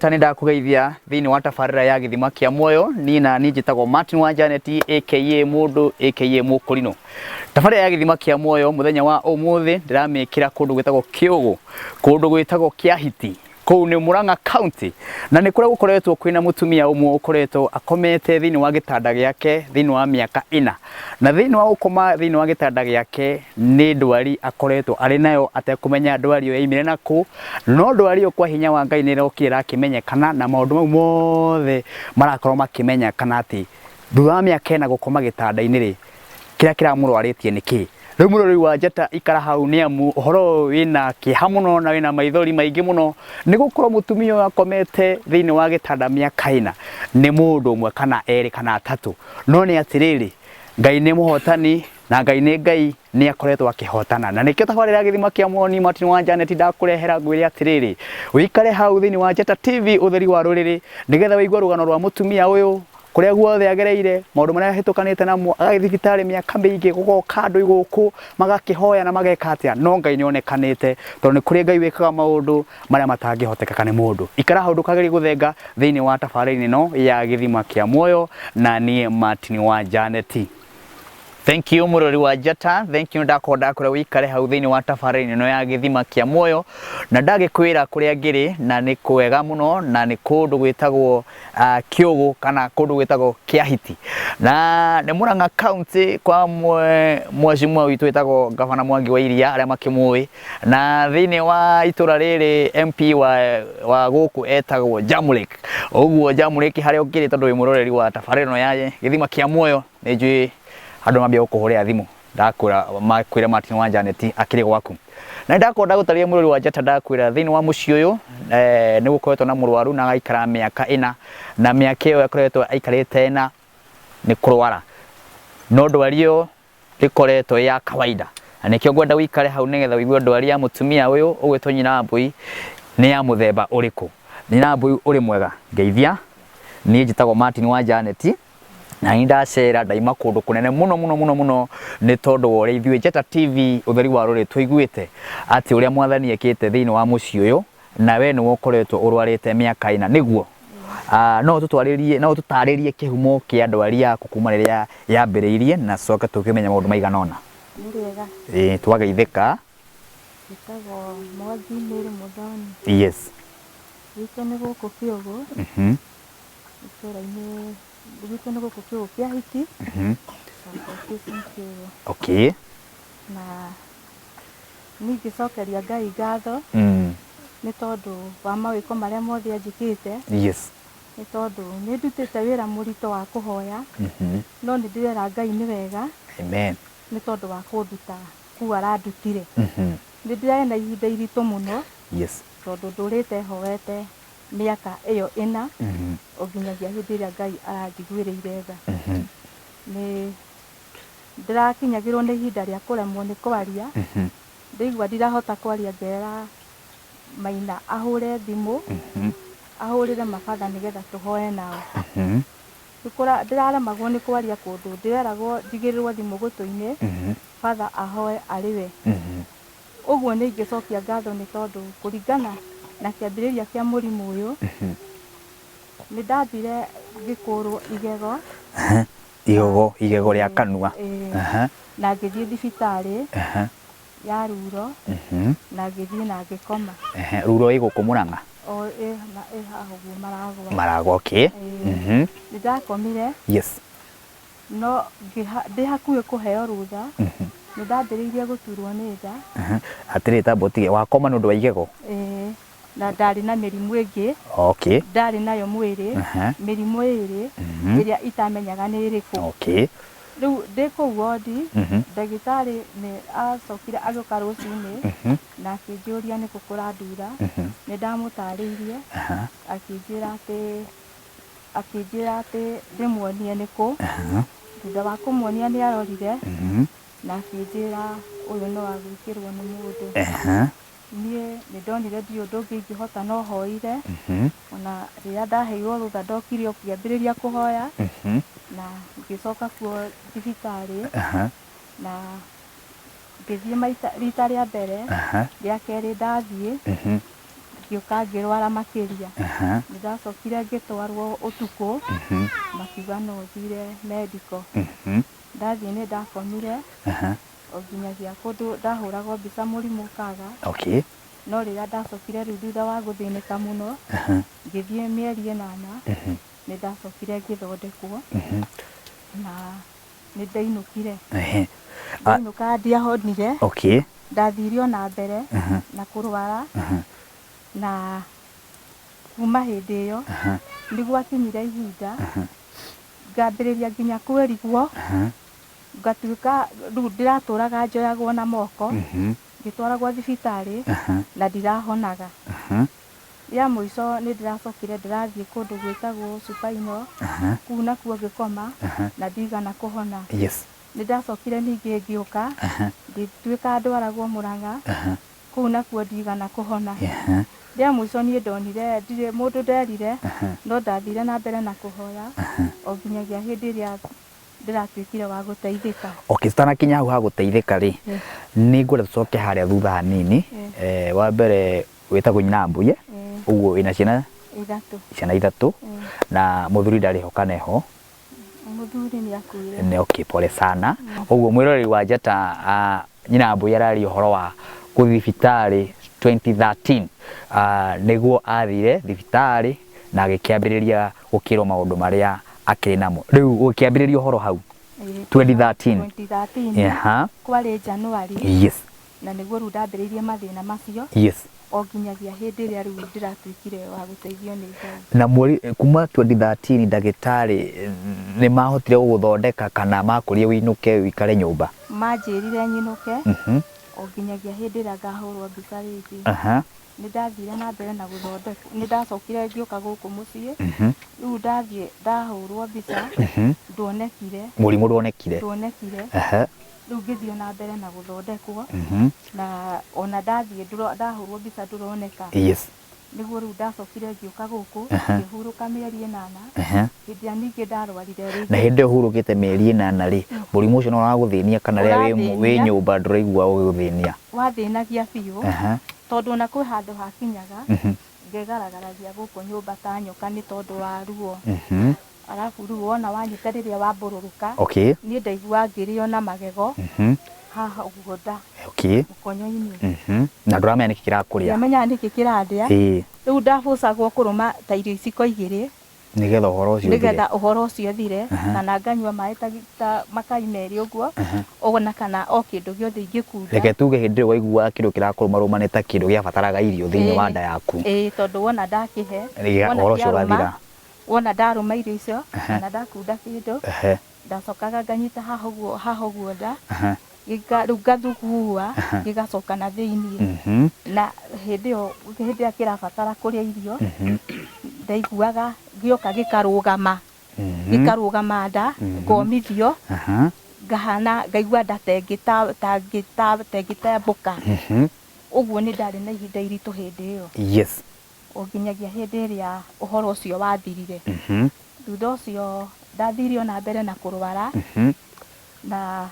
Njata, nĩ ndakũgeithia thĩinĩ wa tabarĩra ya Gĩthima kĩa Muoyo. Niĩ na niĩ njĩtagwo Martin wa Janet, aka mũndũ, aka Mũkũrinũ. Tabarĩra ya Gĩthima kĩa Muoyo mũthenya wa ũmũthĩ ndĩramĩkĩra kũndũ gwĩtagwo Kĩũgũ, kũndũ gwĩtagwo Kĩahiti, kũu nĩ Murang'a County, na nĩ kũrĩa gũkoretwo kwĩna mũtumia ũmwe ũkoretwo akomete thĩinĩ wa gĩtanda gĩake thĩinĩ wa mĩaka ĩna. Na thĩinĩ wa gũkoma thĩinĩ wa gĩtanda gĩake nĩ ndwari akoretwo arĩ nayo atekũmenya ndwari ĩyo yaimire nakũ, no ndwari ĩyo kwa hinya wa Ngai nĩ ĩrokire ĩrakĩmenyekana, na maũndũ mau mothe marakorwo makĩmenyekana atĩ thutha wa mĩaka ĩna gũkoma gĩtanda-inĩ rĩ, kĩrĩa kĩramũrwarĩtie nĩ kĩĩ. Rĩu mũrori wa Njata, ikara hau nĩ amu ũhoro ũyũ wĩna kĩeha mũno na wĩna maithori maingĩ mũno, nĩ gũkorwo mũtumia ũyũ akomete thĩinĩ wa gĩtanda mĩaka ĩna nĩ mũndũ ũmwe kana erĩ kana atatũ. No nĩ atĩrĩrĩ, Ngai nĩ mũhotani na Ngai nĩ Ngai, nĩ akoretwo akĩhotana. Na nĩkĩo tabarĩra ya Gĩthima kĩa Muoni, Martin wa Janet, ndakũrehera ngwĩre atĩrĩrĩ, ũikare hau thĩinĩ wa Njata TV, ũtheri wa rũrĩrĩ, nĩgetha wĩigue rũgano rwa mũtumia ũyũ, kũrĩa guothe agereire, maũndũ marĩa ahĩtũkanĩte namo, agathiĩ thibitarĩ mĩaka mĩingĩ, gũgoka andũ gũkũ magakĩhoya na mageka atĩa, no Ngai nĩ onekanĩte, tondũ nĩ kũrĩ Ngai wĩkaga maũndũ marĩa matangĩhotekeka nĩ mũndũ. Ikara hau ndũkagerie gũthenga thĩinĩ wa tabarĩra ĩno ya Gĩthima kĩa Muoyo na niĩ Martin wa Janet. Thank you mũrori wa Njata, thank you, ndakorwo ndakwĩra wĩikare hau thĩinĩ wa tabarĩra ĩno ya Gĩthima kĩa Muoyo, na ndagĩkwĩra kũrĩa ngĩrĩ na nĩ kwega mũno, na nĩ kũndũ gwĩtagwo Kĩũgũ kana kũndũ gwĩtagwo Kĩahiti, na nĩ Murang'a County kwa mheshimiwa witũ wĩtagwo Gavana Mwangi wa Iria, arĩa makĩmũĩ. Na thĩinĩ wa itũra rĩrĩ MP wa gũkũ etagwo Jamlek. Ũguo Jamlek, harĩa ũkĩrĩ, tondũ wĩ mũroreri wa tabarĩra ĩno ya Gĩthima kĩa Muoyo, nĩ njũĩ andũ mambia gũkũhũrĩra thimũ, ndakwĩra makwĩra Martin wa Janet akĩrĩ gwaku. Na ndakorwo ndagũtarĩria, mũrori wa Njata, ndakwĩra thĩinĩ wa mũciĩ ũyũ nĩ gũkoretwo na mũrwaru na agaikara mĩaka ĩna, na mĩaka ĩyo akoretwo aikarĩte ĩna nĩ kũrwara, no ndwari ĩyo ĩkoretwo ĩ ya kawaida. Na nĩkĩo ngwenda ũikare hau nĩgetha ũigue ndwari ya mũtumia ũyũ ũgwĩtwo Nyina wa Mbũi nĩ ya mũthemba ũrĩkũ. Nyina wa Mbũi, ũrĩ mwega? Ngeithia. Niĩ njĩtagwo Martin wa Janet, na nĩ ndacera ndaima kũndũ kũnene mũno mũno mũno mũno, nĩ tondũ wa ũrĩa ithuĩ Njata TV, ũtheri wa rũrĩrĩ, tũiguĩte atĩ ũrĩa Mwathani ekĩte thĩinĩ wa mũciĩ ũyũ, na we nĩwe ũkoretwo ũrwarĩte mĩaka ĩna, nĩguo? No ũtũtwarĩrie, no ũtũtarĩrie kĩhumo kĩa ndwari yaku kuma rĩrĩa yambĩrĩirie, na tũcoke tũkĩmenya maũndũ maigana ũna. Nĩ rĩega. Ĩĩ, twageithĩka. Njĩtagwo Mwangi Mary Mũthoni. Gwitũ nĩ gũkũ Kĩũgũ. Itũra-inĩ gwitũ nĩ gũkũ Kĩũgũ kĩa Hiti. Sub-location Kĩũgũ. Na niĩ ingĩcokeria Ngai ngatho nĩ tondũ wa mawĩko marĩa mothe anjĩkĩte. Nĩ tondũ nĩ ndutĩte wĩra mũritũ wa kũhoya, no nĩ ndĩrera Ngai nĩ wega. Amen. Nĩ tondũ wa kũnduta kũu arandutire. Nĩ ndĩrarĩ na ihinda iritũ mũno. Tondũ ndũrĩte hoete mĩaka ĩyo ĩna o nginyagia hĩndĩ ĩrĩa Ngai aranjiguĩrĩire tha. Nĩ ndĩrakinyagĩrwo nĩ ihinda rĩa kũremwo nĩ kwaria. Ndaigua ndirahota kwaria, ngera Maina ahũre thimũ, ahũrĩre mabatha nĩgetha tũhoe nao. Ndĩraremagwo nĩ kwaria kũndũ, ndĩreragwo njigĩrĩrwo thimũ gũtũ-inĩ, batha ahoe arĩ we. Ũguo nĩ ingĩcokia ngatho nĩ tondũ kũringana na kĩambĩrĩria kĩa mũrimũ ũyũ, nĩ ndambire ngĩkũrwo igego. Igego, igego rĩa kanua. Na ngĩthiĩ thibitarĩ ya Ruro na ngĩthiĩ na ngĩkoma. Ruro ĩ gũkũ Mũrang'a? O ĩ haha ũguo Maragwa. Maragwa, okay. Nĩ ndakomire. No ndĩ hakuhĩ kũheo rũtha, nĩ ndambĩrĩirie gũturwo nĩ nda. Atĩrĩrĩ, tamba ũtige, wakoma nĩ ũndũ wa igego? Ĩĩ, na ndarĩ na mĩrimũ ĩngĩ. Ndarĩ nayo mwĩrĩ, mĩrimũ ĩrĩ ĩrĩa itamenyaga nĩ ĩrĩkũ. Rĩu ndĩ kũu wondi, ndagĩtarĩ nĩ acokire agĩũka rũcinĩ na akĩnjũria nĩkũ kũrandura. Nĩ ndamũtarĩirie, akĩnjĩra atĩ ndĩmuonie nĩkũ. Thutha wa kũmuonia nĩ arorire na akĩnjĩra ũyũ no wa gwĩkĩrwo nĩ mũndũ. Niĩ nĩ ndonire ndirĩ ũndũ ũngĩ ingĩhota no hoire. Ona rĩrĩa ndaheirwo rũtha, ndokire o ngĩambĩrĩria kũhoya na ngĩcoka kuo thibitarĩ na ngĩthiĩ maita rita rĩa mbere, rĩa kerĩ ndathiĩ. Ngĩũka ngĩrwara makĩria. Nĩ ndacokire ngĩtwarwo ũtukũ, makiuga no thire medical. Ndathiĩ nĩ ndakomire o nginyagia kũndũ ndahũragwo mbica mũrimũ ũkaga. No rĩrĩa ndacokire rĩu thutha wa gũthĩnĩka mũno, ngĩthiĩ mĩeri 8, nĩ ndacokire ngĩthondekwo na nĩ ndainũkire. Ndainũka ndiahonire. Ndathire ona mbere na kũrwara, na kuma hĩndĩ ĩyo nĩ gwakinyire ihinda ngambĩrĩria nginya kwĩrigwo, ngatuĩka rĩu ndĩratũraga njoyagwo na moko, ngĩtwaragwo thibitarĩ na ndirahonaga. Rĩa mũico nĩ ndĩracokire ndĩrathiĩ kũndũ gwĩtagwo Supaino, kũu nakuo ngĩkoma na ndigana kũhona. Nĩ ndacokire ningĩ ngĩũka ngĩtuĩka ndwaragwo Mũrang'a, kũu nakuo ndigana kũhona. Rĩa mũico niĩ ndonire ndirĩ mũndũ nderire, no ndathire na mbere na kũhoya o nginyagia hĩndĩ ĩrĩa ndĩratuĩkire wa gũteithĩka. Okay, tutanakinya hau ha gũteithĩka rĩ, nĩ ngwenda tũcoke harĩa thutha hanini. Wa mbere wĩtagwo nyina Mbuye, ũguo wĩna ciana 3. Ciana 3, na mũthuri ndarĩ ho kana eho? Mũthuri nĩ akuire. Nĩ okay, pole sana. Ũguo mwĩroreri wa Njata, nyina Mbuye araria ũhoro wa gũthiĩ thibitarĩ 2013, nĩguo athire thibitarĩ na agĩkĩambĩrĩria gũkĩrwo maũndũ marĩa akĩrĩ namo. Rĩu ũgĩkĩambĩrĩria ũhoro hau 2013. 2013. Kwarĩ January. Na nĩguo rĩu ndambĩrĩirie mathĩna macio. O nginyagia hĩndĩ ĩrĩa rĩu ndĩratuĩkire wa gũteithio nĩ Ngai. Na mweri kuma 2013 ndagĩtarĩ nĩ mahotire gũgũthondeka kana makũrie ũinũke ũikare nyũmba? Manjĩrire nyinũke o nginyagia hĩndĩ ĩrĩa ngahũrwo mbica rĩngĩ. Nĩ ndathire na mbere na gũthondekwo, nĩ ndacokire ngĩũka gũkũ mũciĩ. Rĩu ndathiĩ ndahũrwo mbica, nduonekire. Mũrimũ nduonekire. Nduonekire. Rĩu ngĩthiĩ na mbere na gũthondekwo, na ona ndathiĩ ndahũrwo mbica ndũroneka. Nĩguo rĩu ndacokire ngĩũka gũkũ, ngĩhurũka mĩeri 8. Hĩndĩ ĩrĩa ningĩ ndarwarire rĩngĩ. Na hĩndĩ ĩyo ũhurũkĩte mĩeri 8 rĩ, mũrimũ ũcio no ũragũthĩnia kana rĩrĩa wĩ nyũmba ndũraigua ũgĩgũthĩnia? Wathĩnagia biũ, tondũ ona kwĩ handũ hakinyaga, ngegaragaragia gũkũ nyũmba ta nyoka nĩ tondũ wa ruo. Arabu rĩu wona wanyita rĩrĩa wambũrũrũka, niĩ ndaiguaga ngĩrĩo na magego, haha ũguo nda. Mũkonyo-inĩ. Na ndũramenya nĩkĩ kĩrakũrĩa? Ndiamenyaga nĩkĩ kĩrandĩa. Rĩu ndabucagwo kũrũma ta irio iciko 2. Nĩgetha ũhoro ũcio ũthire. Nĩgetha ũhoro ũcio ũthire, kana nganyua maĩ ta makai 2 ũguo, ona kana o kĩndũ gĩothe ingĩkunda. Reke tuge hĩndĩ ĩyo waiguaga kĩndũ kĩrakũrũmarũma nĩ ta kĩndũ gĩabataraga irio thĩinĩ wa nda yaku. Ĩĩ, tondũ wona ndakĩhe, wona Ũhoro ũcio kĩarũma, ũgathira. Wona ndarũma irio icio, kana ndakunda kĩndũ, ndacokaga nganyita haha ũguo, haha ũguo nda, rĩu ngathugua, gĩgacoka na thĩiniĩ. Na hĩndĩ ĩyo, hĩndĩ ĩrĩa kĩrabatara kũrĩa irio, ndaiguaga gĩoka gĩkarũgama. Gĩkarũgama nda, ngomithio, ngahana, ngaigua nda tengĩtambũka. Ũguo nĩ ndarĩ na ihinda iritũ hĩndĩ ĩyo. O nginyagia hĩndĩ ĩrĩa ũhoro ũcio wathirire. Thutha ũcio ndathire ona mbere na kũrwara. Na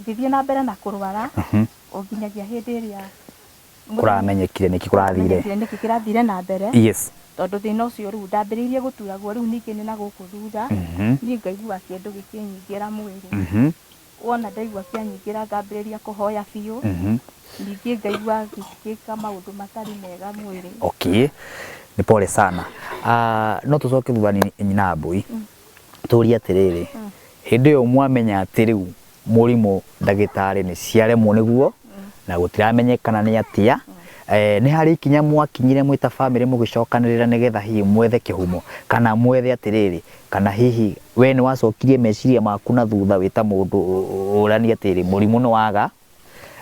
ngĩthiĩ na mbere na kũrwara, o nginyagia hĩndĩ ĩrĩa Kũramenyekire nĩkĩ kũrathire. Kũramenyekire nĩkĩ kĩrathire na mbere. Tondũ thĩna ũcio rĩu ndambĩrĩirie gũturagwo rĩu ningĩ nĩ na gũkũ thutha. Niĩ ngaigua kĩndũ gĩkĩnyingĩra mwĩrĩ. Wona ndaigua kĩanyingĩra ngambĩrĩria kũhoya biũ. Ningĩ ngaigua gĩgĩka maũndũ matarĩ mega mwĩrĩ. Okay. Nĩ pole sana. No tũcoke thutha nyina Mbui. Tũrie atĩrĩrĩ, hĩndĩ ĩyo mwamenya atĩ rĩu mũrimũ ndagĩtarĩ nĩ ciaremwo nĩguo, na gũtiramenyekana nĩ atĩa, nĩ harĩ ikinya mwakinyire mwĩ ta bamĩrĩ mũgĩcokanĩrĩra nĩgetha hihi mwethe kĩhumo, kana mwethe atĩrĩrĩ, kana hihi we nĩ wacokirie meciria maku na thutha wĩ ta mũndũ ũranie atĩrĩrĩ, mũrimũ nĩ waga,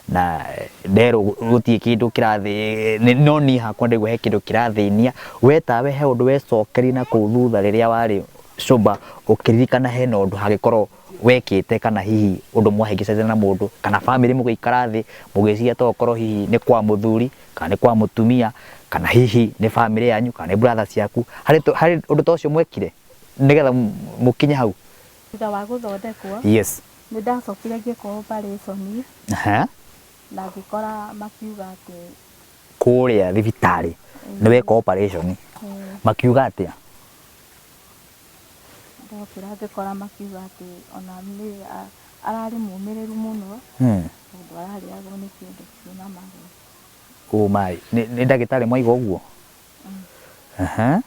na nderwo gũtirĩ kĩndũ kĩrathĩ-, no niĩ hakwa ndaigua he kĩndũ kĩrathĩnia, we tawe he ũndũ wecokerie na kũu thutha rĩrĩa warĩ sober, ũkĩririkana hena ũndũ hangĩkorwo wekĩte kana hihi ũndũ mwahĩngĩcanire na mũndũ, kana bamĩrĩ mũgĩikara thĩ mũgĩciria to ũkorwo hihi nĩ kwa mũthuri, kana nĩ kwa mũtumia, kana hihi nĩ bamĩrĩ yanyu, kana nĩ brother ciaku, harĩ ũndũ ta ũcio mwekire nĩgetha mũkinye hau? Thutha wa gũthondekwo, nĩ ndacokire ngĩkwo operation, na ngĩkora makiuga atĩ Kũrĩa thibitarĩ nĩ weka operation, makiuga atĩa? Ndokĩra ngĩkora makiuga atĩ ona nĩ ararĩ mũmĩrĩru mũno tondũ ararĩagwo nĩ kĩndũ kĩna magego. Oh my, nĩ ndagĩtarĩ mwaiga ũguo? Aha.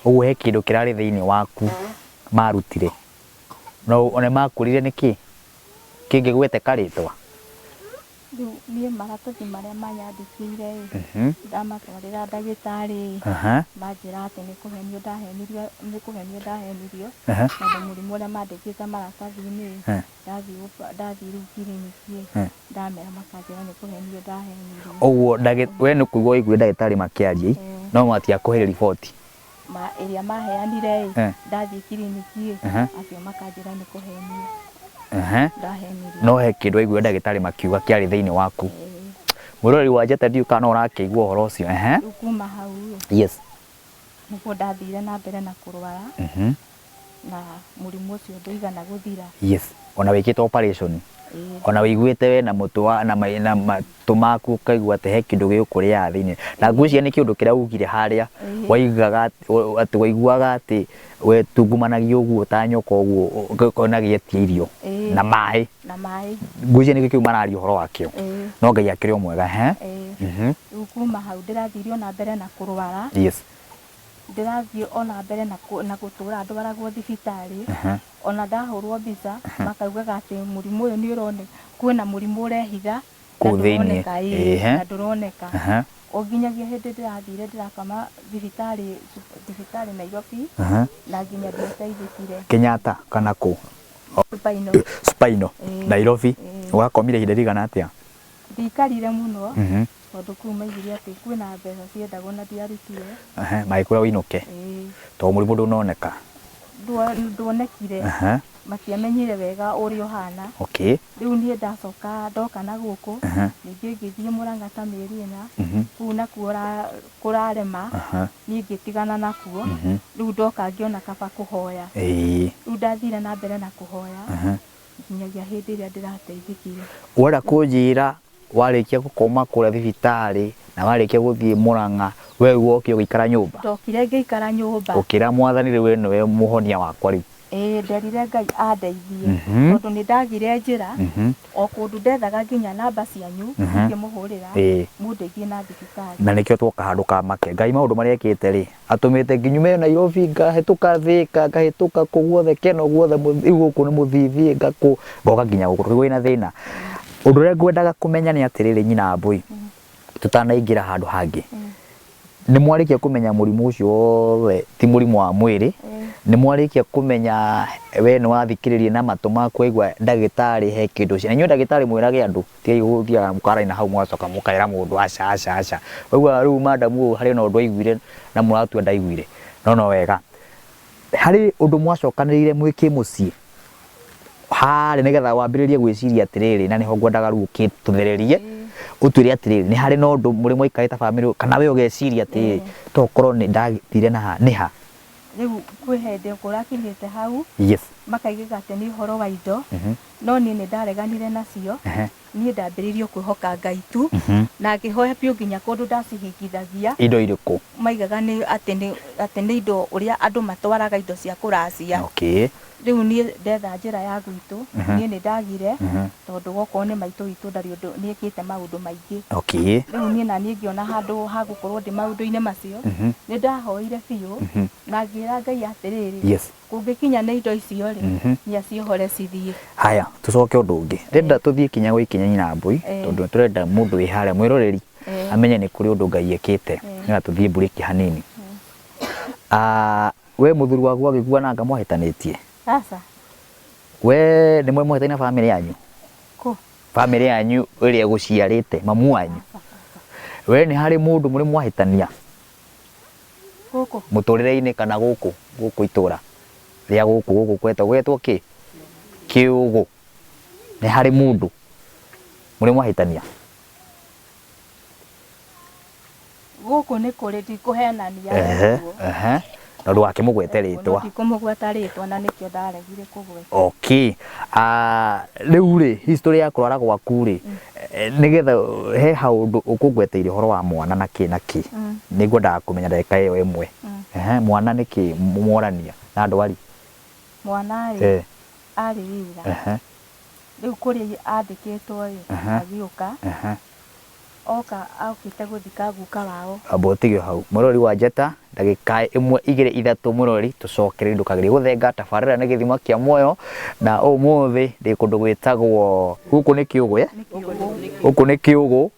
Ũguo he kĩndũ kĩrarĩ thĩinĩ waku marutire. No nĩ makwĩrire nĩkĩ? Kĩngĩgweteka rĩtwa? Rĩu niĩ maratathi marĩa manyandĩkĩire ĩ, ndamatwarĩra ndagĩtarĩ ĩ, manjĩra atĩ nĩ kũhenio ndahenirio, nĩ kũhenio ndahenirio, tondũ mũrimũ ũrĩa mandĩkĩte maratathi-inĩ ĩ, ndathiĩ ndathiĩ rĩu kiriniki ĩ, ndamera makanjĩra nĩ kũhenio ndahenirio. Ũguo we nĩ kũigua waiguire ndagĩtarĩ makĩaria ĩ, no matiakũheire riboti? Ma ĩrĩa maheanire ĩ, ndathiĩ kiriniki ĩ, acio makanjĩra nĩ kũhenio ndahenirio. No he kĩndũ waiguire ndagĩtarĩ makiuga kĩarĩ thĩinĩ waku. Mwĩroreri wa Njata ndiũĩ kana no ũrakĩigua ũhoro ũcio. Rĩu kuma hau ĩ, nĩguo ndathire na mbere na kũrwara na mũrimũ ũcio ndũigana gũthira. Yes. Ona wĩkĩte operation. Ona wĩiguĩte we na mũtwe wa na na matũ maku ũkaigua atĩ he kĩndũ gĩgũkũrĩaga thĩinĩ. Na ngwĩciria nĩ kĩũndũ kĩrĩa ugire harĩa waigaga atĩ waiguaga atĩ we tungumanagia ũguo ta nyoka ũguo ũkona gĩetia irio na maĩ. Na maĩ. Ngwĩciria nĩkĩo kĩu mararia ũhoro wakĩo. No Ngai akĩrĩ o mwega. Rĩu kuma hau ndĩrathire ona mbere na kũrwara. Ndĩrathiĩ ona mbere na gũtũra ndwaragwo thibitarĩ. Ona ndahũrwo mbica makaugaga atĩ mũrimũ ũyũ nĩ ũroneka, kwĩna mũrimũ ũrehitha na ndũroneka, ĩĩ, na ndũroneka. O nginyagia hĩndĩ ndĩrathire ndĩrakoma thibitarĩ, thibitarĩ Nairobi na nginya ndiateithĩkire. Kenyatta kana kũ? Spinal. Spinal, Nairobi. Wakomire ihinda rĩigana atĩa? Ndiikarire mũno tondũ kũu maigire atĩ kwĩna mbeca ciendagwo na ndiarutire. Magĩkwĩra ũinũke tondũ mũrimũ ndũnoneka. Nduonekire. Matiamenyire wega ũrĩa ũhana. Rĩu niĩ ndacoka ndoka na gũkũ, ningĩ ngĩthiĩ Mũrang'a ta mĩeri ĩna, kũu nakuo kũrarema, niĩ ngĩtigana nakuo, rĩu ndoka ngĩona kaba kũhoya. Rĩu ndathire na mbere na kũhoya, nginyagia hĩndĩ ĩrĩa ndĩrateithĩkire. Ũrenda kũnjĩra warĩkia gũkoma kũrĩa thibitarĩ na warĩkia gũthiĩ Mũrang'a, we wokire ũgĩikara nyũmba? Ndokire ngĩikara nyũmba. Ũkĩra Mwathani rĩu we nĩwe mũhonia wakwa rĩu. Ĩĩ, nderire Ngai andeithie tondũ nĩ ndagire njĩra, o kũndũ ndethaga nginya namba cianyu ngĩmũhũrĩra mũndeithie na thibitarĩ. Na nĩkĩo twoka handũ Kamake. Ngai maũndũ marĩa ekĩte rĩ, atũmĩte nginyume Nairobi ngahĩtũka Thĩka, ngahĩtũka kũ guothe Keno guothe, rĩu gũkũ nĩ Mũthithi, ngakũ, ngoka nginya gũkũ tondũ kwĩna thĩna. Ũndũ ũrĩa ngwendaga kũmenya nĩ atĩrĩrĩ nyina wa Mbũi, tũtanaingĩra handũ hangĩ, nĩ mwarĩkia kũmenya mũrimũ ũcio wothe ti mũrimũ wa mwĩrĩ, nĩ mwarĩkia kũmenya we nĩ wathikĩrĩria na matũ maku waigua ndagĩtarĩ he kĩndũ, na inyuĩ ndagĩtarĩ mwĩrage andũ, tigai gũthiaga mũkaraina hau mũgacoka mũkera mũndũ aca aca aca. Waigua rĩu madam ũyũ harĩ na ũndũ aiguire na mũratua ndaiguire, no no wega. Harĩ ũndũ mwacokanĩrĩire mwĩ kĩmũciĩ harĩa nĩgetha wambĩrĩrie gwĩciria atĩrĩrĩ, na nĩho ngwendaga rĩu ũkĩtũthererie, ũtwĩre atĩrĩrĩ, nĩ harĩ na ũndũ mũrĩ mwaikarĩte ta bamĩrĩ kana we ũgeciria atĩrĩrĩ, tokorwo nĩ ndathire na ha, nĩ ha? Rĩu kwĩ hĩndĩ kũrakinyĩte hau, makaigaga atĩ nĩ ũhoro wa indo, no niĩ nĩ ndareganire nacio, niĩ ndambĩrĩirie kwĩhoka Ngai tu, na ngĩhoya biũ nginya kũndũ ndacihingithagia. Indo irĩkũ? Maigaga nĩ atĩ nĩ atĩ nĩ indo ũrĩa andũ matwaraga indo cia kũracia. Rĩu niĩ ndetha njĩra ya gwitũ, niĩ nĩ ndagire, tondũ okorwo nĩ maitũ witũ ndarĩ ũndũ, nĩ ekĩte maũndũ maingĩ. Rĩu niĩ na niĩ ngĩona handũ ha gũkorwo ndĩ maũndũ-inĩ macio, nĩ ndahoire biũ, na ngĩra Ngai atĩrĩrĩ, kũngĩkinya nĩ indo icio rĩ, nĩ aciohore cithiĩ. Haya, tũcoke ũndũ ũngĩ. Ndĩrenda tũthiĩ kinya gwĩ ikinya nyina Mbũi, tondũ nĩ tũrenda mũndũ wĩ harĩa mwĩroreri amenye nĩ kũrĩ ũndũ Ngai ekĩte. Nĩgetha tũthiĩ mburĩki hanini. We mũthuri waku agĩkua na anga mwahĩtanĩtie? Aca. We nĩ mũrĩ mwahĩtania na bamĩrĩ yanyu? Kũ? Bamĩrĩ yanyu ĩrĩa ĩgũciarĩte, mamu wanyu? We nĩ harĩ mũndũ mũrĩ mwahĩtania? Gũkũ? Mũtũrĩre-inĩ kana gũkũ, gũkũ itũra rĩa gũkũ, gũkũ gwetwo, gwetwo kĩ? Kĩũgũ. Nĩ harĩ mũndũ mũrĩ mwahĩtania? Gũkũ nĩ kũrĩ, ndikũhenania ũguo. No ndũgakĩmũgwete rĩtwa. No ndikũmũgweta rĩtwa na nĩkĩo ndaregire kũgweta. Okay. Ah, rĩu rĩ, history ya kũrwara gwaku rĩ, nĩgetha he haũndũ ũkũngweteire ũhoro wa mwana na kĩ na kĩ. Nĩ ngwendaga kũmenya ndagĩka ĩyo ĩmwe. Ehe, mwana nĩ kĩ mworania na ndwari? Mwana rĩ, arĩ wĩra. Rĩu kũrĩa andĩkĩtwo rĩ, agĩũka. Oka okĩte gũthika guka wao. Amba ũtige hau. Mwĩroreri wa Njata, ndagĩka ĩmwe igĩrĩ ithatũ mwĩroreri, tũcokererie ndũkagerie gũthenga, tabarĩra nĩ gĩthima kĩa muoyo, na ũmũthĩ ndĩ kũndũ gwĩtagwo, gũkũ nĩ Kĩũgũ, eh? Gũkũ nĩ Kĩũgũ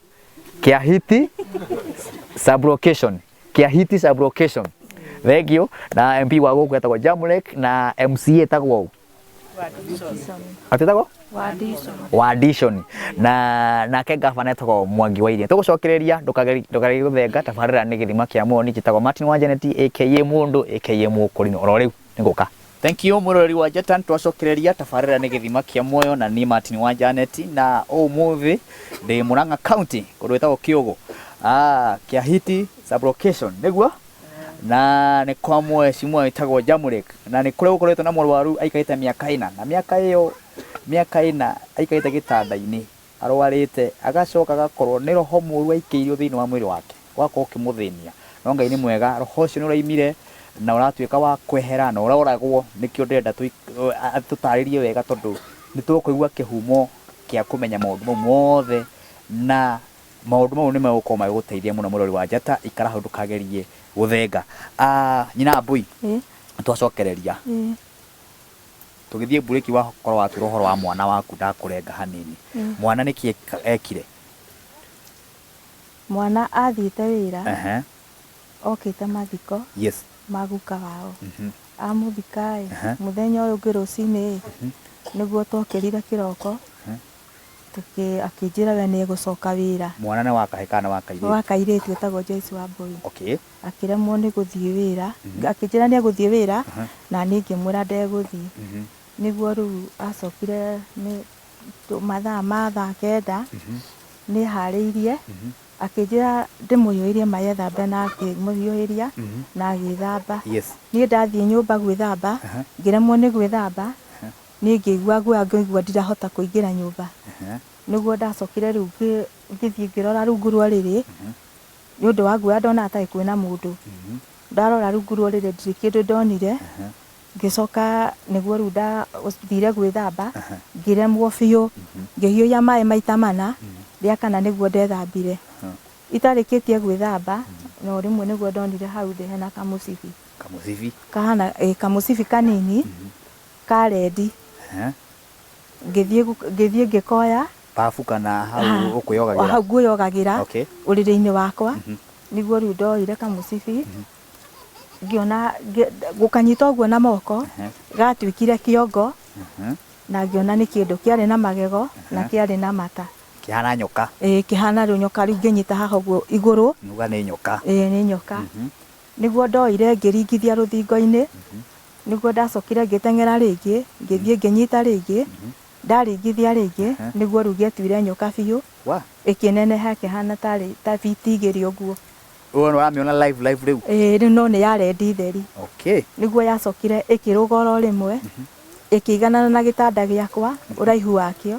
kĩa Hiti sub-location, kĩa Hiti sub-location. Thank you. Na MP wa gũkũ etagwo Jamlek na MCA etagwo ũ? Atĩtagwo? Wadison. Na nake gavana etagwo Mwangi wa Iria. Tũgũcokereria ndũkagerie gũthenga tabarĩra nĩ gĩthima kĩa muoyo njĩtagwo Martin wa Janet aka mũndũ aka mũkũrinũ oro rĩu nĩngũka. Thank you mwĩroreri wa Njata twacokereria tabarĩra nĩ gĩthima kĩa muoyo na niĩ Martin wa Janet na ũmũthĩ ndĩ Murang'a County kũndũ gwĩtagwo Kĩũgũ. Ah, Kĩahiti sub-location nĩguo? Na nĩ kwa mheshimiwa wĩtagwo Jamurek na nĩ kũrĩa gũkoretwo na mũrwaru aikarĩte mĩaka ĩna na mĩaka ĩyo mĩaka ĩna aikarĩte gĩtanda-inĩ arwarĩte agacoka agakorwo nĩ roho mũru aikĩirio thĩinĩ wa mwĩrĩ wake ũgakorwo ũkĩmũthĩnia no Ngai nĩ mwega roho ũcio nĩ ũraimire na ũratuĩka wa kwehera na ũroragwo nĩkĩo ndĩrenda tũtarĩrie wega tondũ nĩ tũkũigua kĩhumo kĩa kũmenya maũndũ mau mothe na Maũndũ mau nĩ megũkorwo magĩgũteithia mũno mwĩroreri wa Njata, ikara hau ndũkagerie gũthenga. Ah, nyina Mbui, Ĩĩ. twacokereria. Ĩĩ. Tũgĩthiĩ mburĩki wakorwo watwĩra ũhoro wa mwana waku ndakũrenga hanini. Mwana nĩkĩ ekire? Mwana athiĩte wĩra, Ehe. okĩte mathiko Yes. ma guka wao. Amũthika ĩ, Ehe. mũthenya ũyũ ũngĩ rũcinĩ ĩ, nĩguo twokĩrire kĩroko, Tũkĩ, akĩnjĩra we nĩ egũcoka wĩra. Mwana nĩ wa kahĩĩ kana nĩ wa kairĩtu? Wa kairĩtu etagwo Joyce Wambũi. Okay. Akĩremwo nĩ gũthiĩ wĩra, akĩnjĩra nĩ egũthiĩ wĩra, na niĩ ngĩmwĩra ndegũthiĩ. Nĩguo rĩu acokire nĩ mathaa ma thaa kenda, nĩeharĩirie, akĩnjĩra ndĩmũhiũhĩrie maĩ ethambe na ngĩmũhiũhĩria na agĩthamba. Yes. Niĩ ndathiĩ nyũmba gwĩthamba, ngĩremwo nĩ gwĩthamba, Niĩ ngĩigua guoya ngĩigua ndirahota kũingĩra nyũmba. Nĩguo ndacokire rĩu ngĩthiĩ ngĩrora rungu rwa ũrĩrĩ, nĩ ũndũ wa guoya ndonaga ta kwĩna mũndũ. Ndarora rungu rwa ũrĩrĩ ndirĩ kĩndũ ndonire, ngĩcoka nĩguo rĩu ndathire gwĩthamba, ngĩremwo biũ, ngĩhiũhia maĩ maita mana, rĩa kana nĩguo ndethambire. Itarĩkĩtie gwĩthamba, no rĩmwe nĩguo ndonire hau thĩ hena kamũcibi. Kamũcibi? Kahana, ĩĩ kamũcibi kanini. Ka rendi. Ngĩthiĩ ngĩthiĩ ngĩkoya. Babu kana hau ũkwĩyogagĩra? Hau ngwĩyogagĩra Okay. ũrĩrĩ-inĩ wakwa. Nĩguo rĩu ndoire kamũcibi, ngĩona gũkanyita ũguo na moko, gatuĩkire kĩongo, na ngĩona nĩ kĩndũ kĩarĩ na magego na kĩarĩ na mata. Kĩhana nyoka? Ĩĩ kĩhana rĩu nyoka, rĩu ngĩnyita haha ũguo igũrũ. Uga nĩ nyoka? Ĩĩ nĩ nyoka. Nĩguo ndoire ngĩringithia rũthingo-inĩ, Nĩguo ndacokire ngĩteng'era rĩngĩ, ngĩthiĩ ngĩnyita rĩngĩ, ndaringithia rĩngĩ, nĩguo rĩu gĩetuire nyoka biũ, Wa? ĩkĩneneha ĩkĩhana tarĩ ta biti igĩrĩ ũguo. Ũyũ nĩ ũramĩona live live rĩu? Ĩĩ rĩu no nĩ ya rendi theri. Okay. Nĩguo yacokire ĩkĩrũga oro rĩmwe, ĩkĩiganana na gĩtanda gĩakwa, ũraihu wakĩo,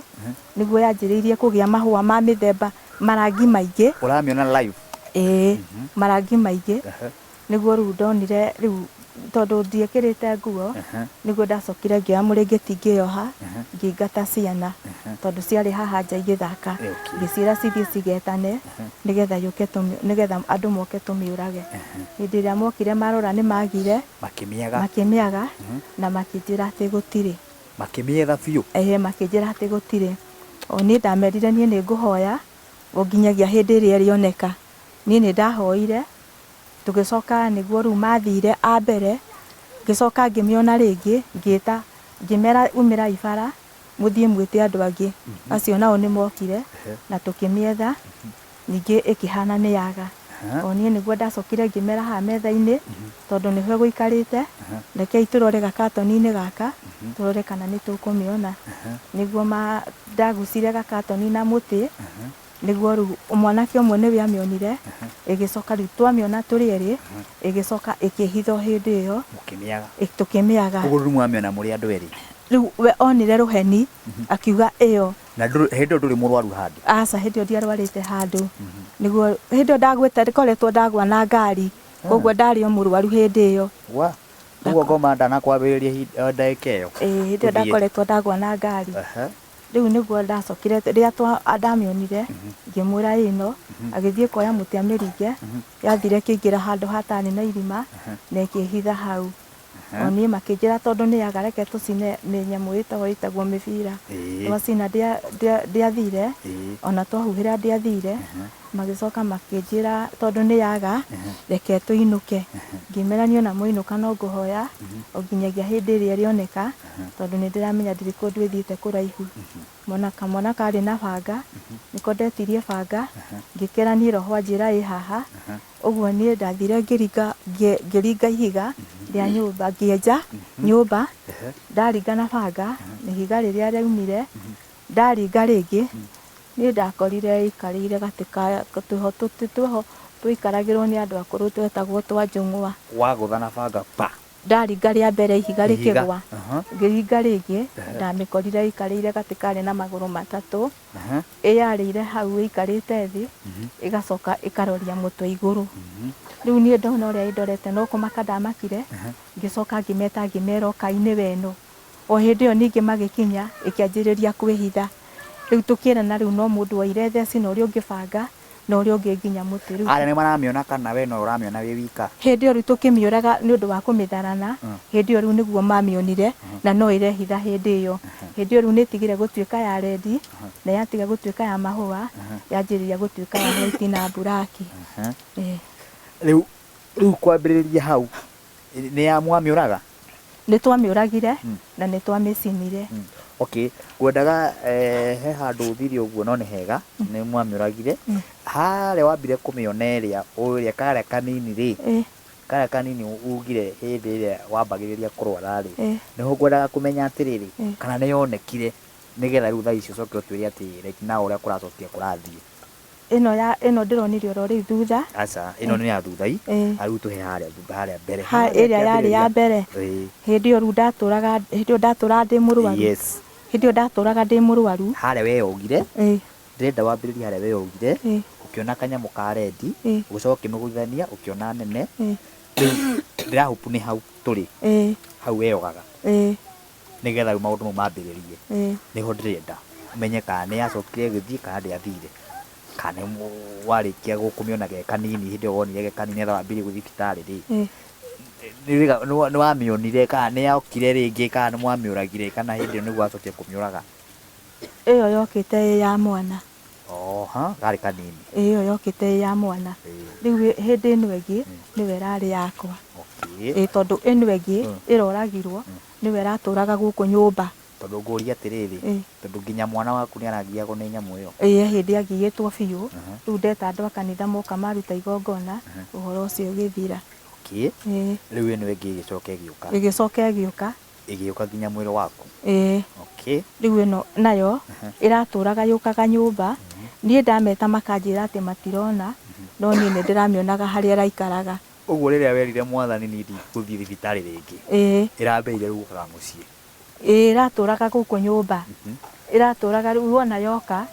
nĩguo yanjĩrĩirie kũgĩa mahũa ma mĩthemba, marangi maingĩ. Ũramĩona live? Ĩĩ, marangi maingĩ. Nĩguo rĩu ndonire rĩu tondũ ndiekĩrĩte nguo, nĩguo ndacokire ngĩoya mũrĩngĩti ngĩyoha, ngĩingata ciana tondũ ciarĩ haha nja igĩthaka, ngĩciĩra cithiĩ cigetane nĩgetha yũke nĩgetha andũ moke tũmĩũrage. Hĩndĩ ĩrĩa mokire marora nĩ magire, Makĩmĩaga. makĩmĩaga na makĩnjĩra atĩ gũtirĩ. Makĩmĩetha biũ? Ĩĩ makĩnjĩra atĩ gũtirĩ. O niĩ ndamerire niĩ nĩ ngũhoya o nginyagia hĩndĩ ĩrĩa ĩrĩoneka. Niĩ nĩ ndahoire. Tũgĩcoka nĩguo rĩu mathire a mbere, ngĩcoka ngĩmĩona rĩngĩ, ngĩta, ngĩmera umĩrai bara, mũthiĩ mwĩte andũ angĩ. Acio nao nĩ mokire, na tũkĩmĩetha, ningĩ ĩkĩhana nĩ yaga. O niĩ nĩguo ndacokire ngĩmera haha metha-inĩ, tondũ nĩho ĩgũikarĩte, rekei tũrore gakatoni-inĩ gaka, tũrore kana nĩ tũkũmĩona. Nĩguo ndagucirie gakatoni na mũtĩ, Nĩguo rĩu mwanake ũmwe nĩwe amĩonire, Ĩgĩcoka rĩu twamĩona tũrĩ erĩ, ĩgĩcoka ĩkĩhithwo hĩndĩ ĩyo. Mũkĩmĩaga. Tũkĩmĩaga. Ũguo rĩu mwamĩona mũrĩ andũ erĩ? Rĩu we onire rũheni akiuga ĩyo. Na hĩndĩ ĩyo ndũrĩ mũrwaru handũ? Aca, hĩndĩ ĩyo ndiarwarĩte handũ. Nĩguo hĩndĩ ĩyo ndagwĩte ngoretwo ndagwa na ngari, koguo ndarĩ o mũrwaru hĩndĩ ĩyo. Wa? Ũguo ngoma ndanakwambĩrĩria ndagĩka ĩyo? Ĩĩ, hĩndĩ ĩyo ndakoretwo ndagwa na ngari. Rĩu nĩguo ndacokire rĩrĩa ndamĩonire ngĩmwĩra ĩno, agĩthiĩ kuoya mũtĩ amĩringe, yathire ĩkĩingĩra handũ hatarĩ na irima na ĩkĩhitha hau. O niĩ makĩnjĩra tondũ nĩ yaga reke tũcine nyamũ ĩtagwo mĩbira. Twacina ndĩathire, ona twahuhĩra ndĩathire. Magĩcoka makĩnjĩra tondũ nĩ yaga reke tũinũke. Ngĩmera niĩ ona mwainũka no ngũhoya o nginyagia hĩndĩ ĩrĩa ĩrĩoneka, tondũ nĩ ndĩramenya ndirĩ kũndũ ĩthiĩte kũraihu. Mwana kamwana karĩ na banga, nĩko ndetirie banga, ngĩkera niĩ roho anjĩra ĩ haha. Ũguo niĩ ndathire ngĩringa ihiga rĩa nyũmba, ngĩenja nyũmba, ndaringa na banga, ihiga rĩrĩa rĩaumire, ndaringa rĩngĩ, niĩ ndakorire ĩikarĩire gatĩ ka twĩho twĩho tũikaragĩrwo nĩ andũ akũrũ twetagwo twa njũng'wa. Wagũtha na banga pa? Ndaringa rĩa mbere ihiga rĩkĩgwa, ngĩringa rĩngĩ, ndamĩkorire ĩikarĩire gatĩ karĩ na magũrũ matatũ, ĩyarĩire hau ĩikarĩte thĩ, ĩgacoka ĩkaroria mũtwe igũrũ. Rĩu niĩ ndona ũrĩa ĩndorete no kũmaka ndamakire, ngĩcoka ngĩmeta ngĩmera ũkai nĩwe ĩno. O hĩndĩ ĩyo ningĩ magĩkinya, ĩkĩanjĩrĩria kwĩhitha. Rĩu tũkĩrana rĩu no mũndũ woire theci na ũrĩa ũngĩ banga na ũrĩa ũngĩ nginya mũtĩ. Rĩu Arĩa nĩ maramĩona kana we no ũramĩona wĩ wika? Hĩndĩ ĩyo rĩu tũkĩmĩũraga nĩ ũndũ wa kũmĩtharana, hĩndĩ ĩyo rĩu nĩguo mamĩonire na no ĩrehitha hĩndĩ ĩyo. Hĩndĩ ĩyo rĩu nĩ ĩtigire gũtuĩka ya rendi na yatiga gũtuĩka ya mahũa, yanjĩrĩria gũtuĩka ya white na black. Rĩu rĩu kwambĩrĩria hau nĩ ya mwamĩũraga? Nĩ twamĩũragire na nĩ twamĩcinire. Okay, ngwendaga he handũ ũthire ũguo no nĩ hega nĩ mwamĩũragire. Harĩa wambire kũmĩona ĩrĩa ũrĩa karĩa kanini rĩ, karĩa kanini ugire hĩndĩ ĩrĩa wambagĩrĩria kũrwara rĩ, nĩho ngwendaga kũmenya atĩrĩrĩ, kana nĩ yonekire nĩgetha rĩu thaa ici ũcoke ũtwĩre atĩ right now ũrĩa kũracokire kũrathiĩ. Ĩno ya ĩno ndĩronire oro rĩu thutha. Aca, ĩno nĩ ya thutha i. Rĩu tũhe harĩa thutha harĩa mbere. Ha ĩrĩa yarĩ ya mbere. Hĩndĩ ĩyo rĩu ndatũraga, hĩndĩ ĩyo ndatũraga ndĩ mũrwaru. Yes. Hĩndĩ ĩyo ndatũraga ndĩ mũrwaru. Harĩa weyogire. Ndĩrenda wambĩrĩrie harĩa weyogire. Ũkĩona kanyamũ ka rendi, ũgĩcoka ũkĩmĩgũithania, ũkĩona nene. Rĩu ndĩrahope nĩ hau tũrĩ. Hau weyogaga. Nĩgetha rĩu maũndũ mau mambĩrĩrie. Nĩho ndĩrenda menye kana nĩ yacokire ĩgĩthiĩ kana ndĩathire. Kana warĩkia kũmĩona ge kanini hĩndĩ ĩyo wonire ge kanini nĩgetha wambĩrĩrie gũthiĩ thibitarĩ rĩ, nĩ wamĩonire kana nĩ yokire rĩngĩ kana nĩ mwamĩũragire kana hĩndĩ ĩyo nĩguo wacokire kũmĩũraga? Ĩyo yokĩte ĩ ya mwana. Oha, karĩ kanini. Ĩyo yokĩte ĩ ya mwana. Rĩu hĩndĩ ĩno ĩngĩ nĩwe ĩrarĩ yakwa. Okay. Ĩ tondũ ĩno ĩngĩ ĩroragirwo nĩwe ĩratũraga gũkũ nyũmba. Tondũ ngũria atĩrĩrĩ, tondũ nginya mwana waku nĩ aragiagwo nĩ nyamũ ĩyo. Ĩĩ hĩndĩ agiĩtwo biũ. Rĩu ndeta andũ a kanitha moka maruta igongona, ũhoro ũcio ũgĩthira. Okay. Rĩu ĩno ĩngĩ ĩgĩcoka ĩgĩũka. Ĩgĩcoka ĩgĩũka. Ĩgĩũka nginya mwĩrĩ waku. Ĩĩ. Okay. Rĩu ĩno nayo ĩratũraga yũkaga nyũmba. Niĩ ndameta makanjĩra atĩ matirona, no niĩ nĩ ndĩramĩonaga harĩa ĩraikaraga. Ũguo rĩrĩa werire mwathani niĩ ndigũthiĩ thibitarĩ rĩngĩ. Ĩrambĩrĩire rĩu gũkaga mũciĩ. Ĩĩ ĩratũraga gũkũ nyũmba. Ĩratũraga rĩu wona yoka,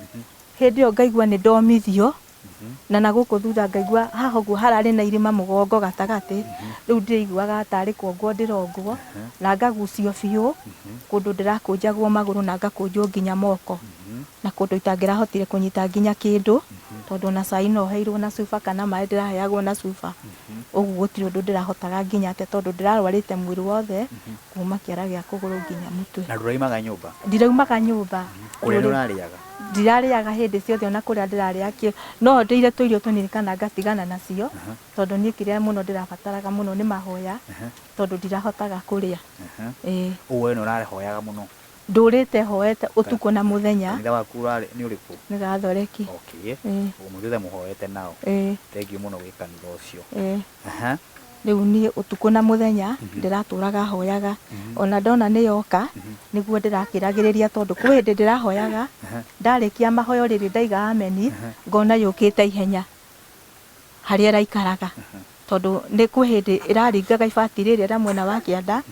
hĩndĩ ĩyo ngaigua nĩ ndomithio, na gũkũ thutha ngaigua haha ũguo hararĩ na irima mũgongo gatagatĩ, rĩu ndĩiguaga tarĩ kuongwo ndĩrongwo, na ngagucio biũ, kũndũ ndĩrakũnjagwo magũrũ na ngakũnjwo nginya moko, na kũndũ itangĩrahotire kũnyita nginya kĩndũ, tondũ ona cai no heirwo na cuba kana maĩ ndĩraheagwo na cuba. Ũguo gũtirĩ ũndũ ndĩrahotaga nginya atĩa tondũ ndĩrarwarĩte mwĩrĩ wothe kuma kĩara gĩa kũgũrũ nginya mũtwe. Na ndũraumaga nyũmba? Ndiraumaga nyũmba. Kũrĩa nĩ ũrarĩaga? Ndirarĩaga hĩndĩ ciothe ona kũrĩa ndĩrarĩa kĩ, no ndĩire tũirio tũnini kana ngatigana nacio, tondũ niĩ kĩrĩa mũno ndĩrabataraga mũno nĩ mahoya, tondũ ndirahotaga kũrĩa. Ũguo we nĩ ũrahoyaga mũno? Ndũrĩte hoete ũtukũ na mũthenya. Kanitha waku nĩ ũrĩkũ? Nĩ Gathoreki. Okay. Ũguo mũthiĩte mũhoete nao. Thengiũ mũno gwĩ kanitha ũcio. Rĩu niĩ ũtukũ na mũthenya ndĩratũraga hoyaga. Ona ndona nĩ yoka nĩguo ndĩrakĩragĩrĩria tondũ kwĩ hĩndĩ ndĩrahoyaga, ndarĩkia mahoyo rĩrĩ ndaiga ameni, ngona yũkĩte ihenya. Harĩa ĩraikaraga, tondũ nĩ kwĩ hĩndĩ ĩraringaga ibati rĩrĩa rĩa mwena wa kĩanda,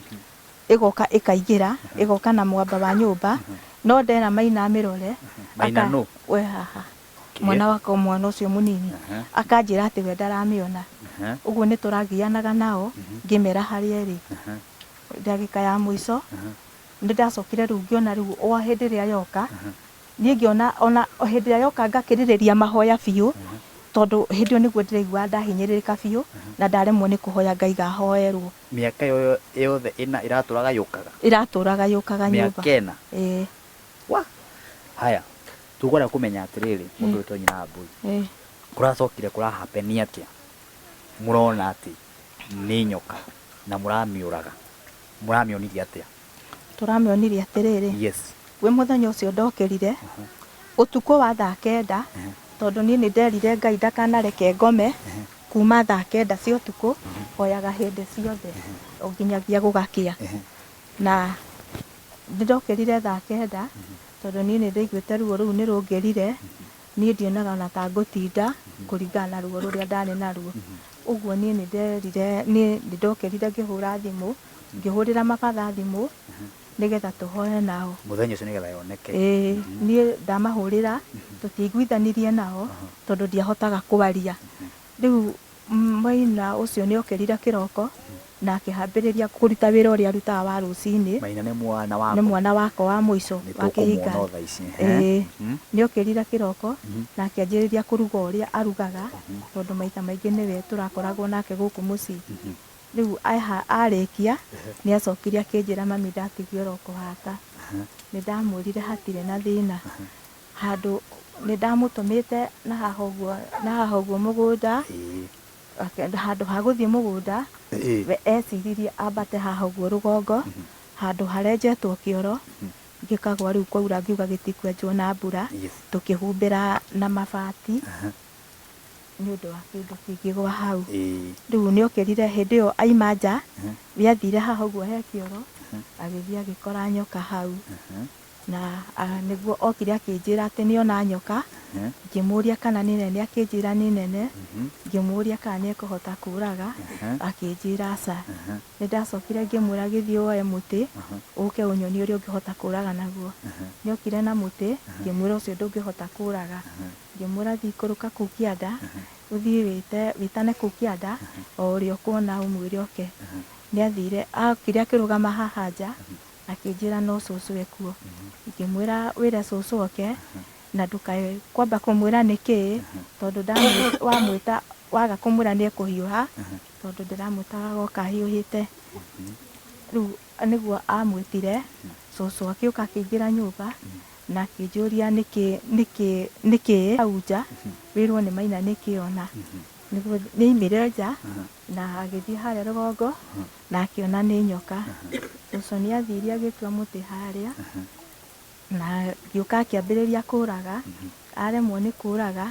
ĩgoka ĩkaingĩra, ĩgoka na mwamba wa nyũmba, no ndera Maina amĩrore. Maina nũ? We haha. Mwana wakwa, mwana ũcio mũnini. Akanjĩra atĩ we ndaramĩona. Ũguo nĩ tũragianaga nao ngĩmera harĩa ĩrĩ. Ndagĩka ya mũico nĩ ndacokire rĩu ngĩona rĩu o hĩndĩ ĩrĩa yoka, niĩ ngĩona ona o hĩndĩ ĩrĩa yoka ngakĩrĩrĩria mahoya biũ, tondũ hĩndĩ ĩyo nĩguo ndĩraigua ndahinyĩrĩrĩka biũ na ndaremwo nĩ kũhoya ngaiga hoerwo. Mĩaka ĩyo yothe ĩna ĩratũraga yũkaga? Ĩratũraga yũkaga nyũmba. Mĩaka ĩna? Ĩĩ. Wa haya, tũkwenda kũmenya atĩrĩrĩ, mũndũ wĩtwo nyina wa mbũi, kũracokire kũra happen atĩa mũrona atĩ nĩ nyoka na mũramĩũraga? Mũramĩonirie atĩa? Tũramĩonirie atĩrĩrĩ, wĩ mũthenya ũcio ndokĩrire ũtukũ wa thaa 9, tondũ niĩ nĩ nderire Ngai ndakanareke ngome kuma thaa 9 cia ũtukũ, hoyaga hĩndĩ ciothe o nginyagia gũgakĩa. Na nĩ ndokĩrire thaa 9, tondũ niĩ nĩ ndaiguĩte ruo rũu nĩ rũngĩrire. Niĩ ndionaga ona ta ngũtinda kũringana na ruo rũrĩa ndarĩ naruo. Ũguo niĩ nĩ nderire, niĩ nĩ ndokĩrire ngĩhũra thimũ, ngĩhũrĩra mabatha thimũ nĩgetha tũhoe nao. Mũthenya ũcio nĩgetha yoneke? Ĩĩ, niĩ ndamahũrĩra tũtiaiguithanirie nao tondũ ndiahotaga kwaria. Rĩu Maina ũcio nĩ okĩrire kĩroko na akĩhambĩrĩria kũruta wĩra ũrĩa arutaga wa rũcinĩ. Maina nĩ mwana waku? Nĩ mwana wakwa wa mũico wa kĩhika. Nĩ tũkũmuona o thaa ici. Ĩĩ, nĩ okĩrire kĩroko na akĩanjĩrĩria kũruga ũrĩa arugaga, tondũ maita maingĩ nĩwe tũrakoragwo nake gũkũ mũciĩ. Rĩu arĩkia nĩ acokire akĩnjĩra, "Mami, ndatigio oro kũhata." Nĩ ndamwĩrire hatirĩ na thĩna. Handũ nĩ ndamũtũmĩte na haha ũguo, na haha ũguo mũgũnda, handũ ha gũthiĩ mũgũnda, we eciririe ambate haha ũguo rũgongo handũ harenjetwo kĩoro gĩkagwa. Rĩu kwaura ngiuga gĩtikwenjwo na mbura, tũkĩhumbĩra na mabati nĩ ũndũ wa kĩndũ kĩngĩgwa hau. Rĩu nĩ okĩrire hĩndĩ ĩyo aima nja, we athire haha ũguo he kĩoro, agĩthiĩ agĩkora nyoka hau. Na nĩguo okire akĩnjĩra atĩ nĩ ona nyoka. Ngĩmũria kana nĩ nene, akĩnjĩra nĩ nene. Ngĩmũria kana nĩ ekũhota kũraga, akĩnjĩra aca. Nĩ ndacokire ngĩmwĩra, "Gĩthiĩ woe mũtĩ ũke ũnyonie ũrĩa ũngĩhota kũraga naguo." Nĩ okire na mũtĩ, ngĩmwĩra ũcio ndũngĩhota kũraga. Ngĩmwĩra, "Thiĩ ikũrũka kũu kĩanda, ũthiĩ wĩte wĩtane kũu kĩanda o ũrĩa ũkuona, ũmwĩre oke." Nĩ athire, okire akĩrũgama haha nja, akĩnjĩra no cũcũ ekuo. Ngĩmwĩra, "Wĩre cũcũ oke na ndũkae kwamba kũmwĩra nĩkĩĩ, tondũ wamwĩta waga kũmwĩra nĩ ekũhiũha, tondũ ndĩramwĩtaga agoka ahiũhĩte." Rĩu nĩguo amwĩtire, cũcũ akĩũka akĩingĩra nyũmba na akĩnjũria nĩkĩ nĩkĩ nĩkĩ hau nja, wĩrwo nĩ Maina nĩkĩ ona. Nĩguo nĩ aimire nja na agĩthiĩ harĩa rũgongo na akĩona nĩ nyoka. Cũcũ nĩ athire agĩtua mũtĩ harĩa na ngĩũka akĩambĩrĩria kũraga, aremwo nĩ kũraga,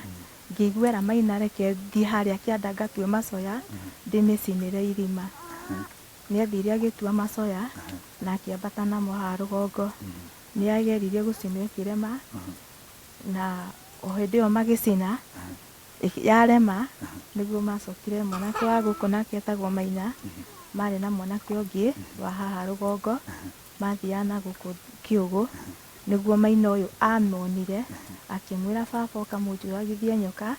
ngĩiguĩra Maina reke thiĩ harĩa kĩanda ngatue macoya ndĩmĩcinĩre irima. Nĩ athire agĩtua macoya na akĩambata namo haha rũgongo. Nĩ ageririe gũcina ĩkĩrema, na o hĩndĩ ĩyo magĩcina yarema, nĩguo macokire mwanake wa gũkũ nake etagwo Maina, marĩ na mwanake ũngĩ wa haha rũgongo, mathiaga na gũkũ kĩũgũ, nĩguo Maina ũyũ amonire akĩmwĩra, "Baba, ũka mũnjũragithie nyoka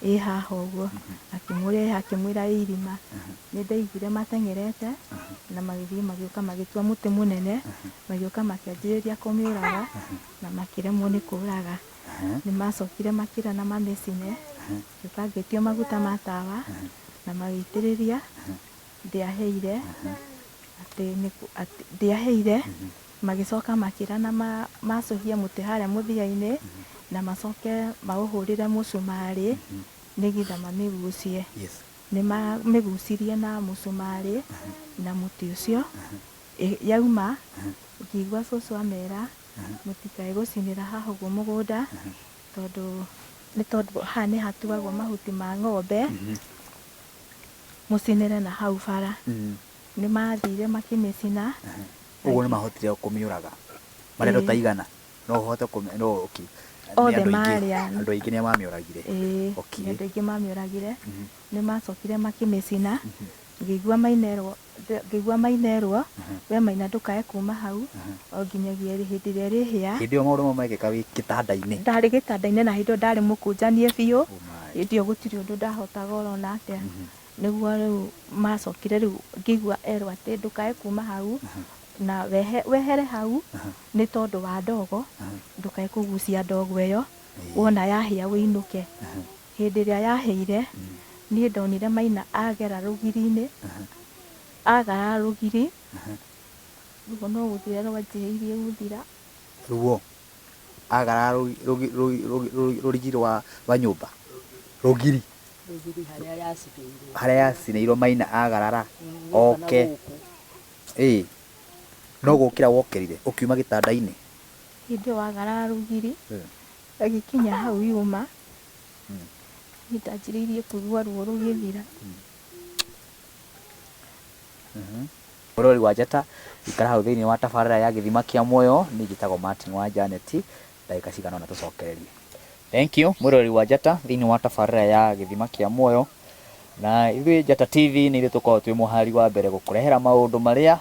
ĩ haha ũguo." Akĩmũria ĩ, akĩmwĩra ĩ irima. Nĩ ndaiguire mateng'erete na magĩthiĩ magĩũka magĩtua mũtĩ mũnene, magĩũka makĩanjĩrĩria kũmĩũraga na makĩremwo nĩ kũraga. Nĩ macokire makĩra na mamĩcine, ngĩũka ngĩtio maguta ma tawa na magĩitĩrĩria, ndĩahĩire, atĩ ndĩahĩire. Magĩcoka makĩra na macũhie mũtĩ harĩa mũthia-inĩ na macoke maũhũrĩre mũcumarĩ nĩgetha mamĩgucie. Nĩ mamĩgucirie na mũcumarĩ na mũtĩ ũcio yauma, ngĩigua cũcũ amera, "Mũtikae gũcinĩra haha ũguo mũgũnda, tondũ nĩ tondũ haha nĩ hatuagwo mahuti ma ng'ombe, mũcinĩre na hau bara." Nĩ mathire makĩmĩcina. Ũguo nĩ mahotire kũmĩũraga marĩ andũ ta igana? No ũhote kũme no okay. Othe marĩ a Andũ aingĩ nĩ mamĩũragire. Ĩĩ, Okay. nĩ andũ aingĩ mamĩũragire. Nĩ macokire makĩmĩcina. Ngĩigua mainerwo, ngĩigua mainerwo, we Maina ndũkae kuma hau o nginyagia hĩndĩ ĩrĩa ĩrĩhĩa. Hĩndĩ ĩyo maũndũ mau mekĩka wĩ gĩtanda-inĩ? Ndarĩ gĩtanda-inĩ na hĩndĩ ĩyo ndarĩ mũkũnjanie biũ. Oh my. Hĩndĩ ĩyo gũtirĩ ũndũ ndahotaga orona atĩa. Nĩguo rĩu macokire rĩu ngĩigua erwo atĩ ndũkae kuma hau na wehere hau nĩ tondũ wa ndogo, ndũkae kũgucia ndogo ĩyo, wona yahĩa ũinũke. Hĩndĩ ĩrĩa yahĩire, niĩ ndonire Maina agera rũgiri-inĩ, agara rũgiri, ruo no gũthira rwanjĩrĩirie gũthira. Ruo? Agara rũrigi rwa nyũmba? Rũgiri? Rũgiri harĩa yacinĩirwo. Harĩa yacinĩirwo Maina agarara, oke. Ĩĩ. No gũkĩra wokĩrire ũkiuma gĩtanda-inĩ? Hĩndĩ ĩyo wagarara rũgiri, agĩkinya hau yuma, niĩ ndanjĩrĩirie kũigua ruo rũgĩthira. Mũrori wa Njata, ikara hau thĩinĩ wa tabarĩra ya Gĩthima kĩa Muoyo, niĩ njĩtagwo Martin wa Janet, ndagĩka cigana ũna tũcokererie. Thank you mwĩroreri wa Njata thĩinĩ wa tabarĩra ya Gĩthima kĩa Muoyo, na ithuĩ Njata TV nĩ ithuĩ tũkoragwo twĩ mũhari wa mbere gũkũrehera maũndũ marĩa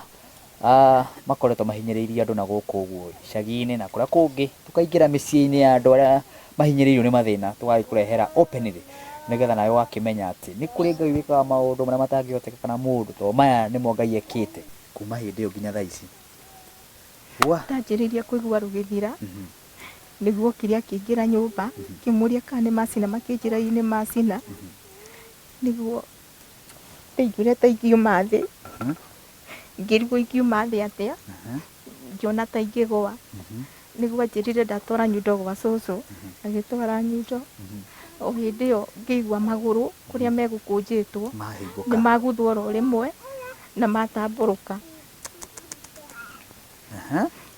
makoretwo mahinyĩrĩirie andũ na gũkũ ũguo icagi-inĩ na kũrĩa kũngĩ, tũkaingĩra mĩciĩ-inĩ ya andũ arĩa mahinyĩrĩirio nĩ mathĩna, tũgagĩkũrehera openly nĩgetha nawe ũgakĩmenya atĩ nĩ kũrĩ Ngai wĩkaga maũndũ marĩa matangĩhotekeka na mũndũ, tondũ maya nĩmo Ngai ekĩte kuma hĩndĩ ĩyo nginya thaa ici. Wa. Ndanjĩrĩirie kũigua rũgĩthira, nĩguo okire akĩingĩra nyũmba, ngĩmũria kana nĩ macina, makĩnjĩra ĩĩ nĩ macina, nĩguo ndaiguire ta ingiuma thĩ, ngĩrigwo ingiuma thĩ atĩa, ngĩona ta ingĩgũa, nĩguo anjĩrire ndatwara nyundo gwa cũcũ, agĩtwara nyundo, o hĩndĩ ĩyo ngĩigua magũrũ kũrĩa megũkũnjĩtwo, nĩ maguthwo oro rĩmwe na matambũrũka.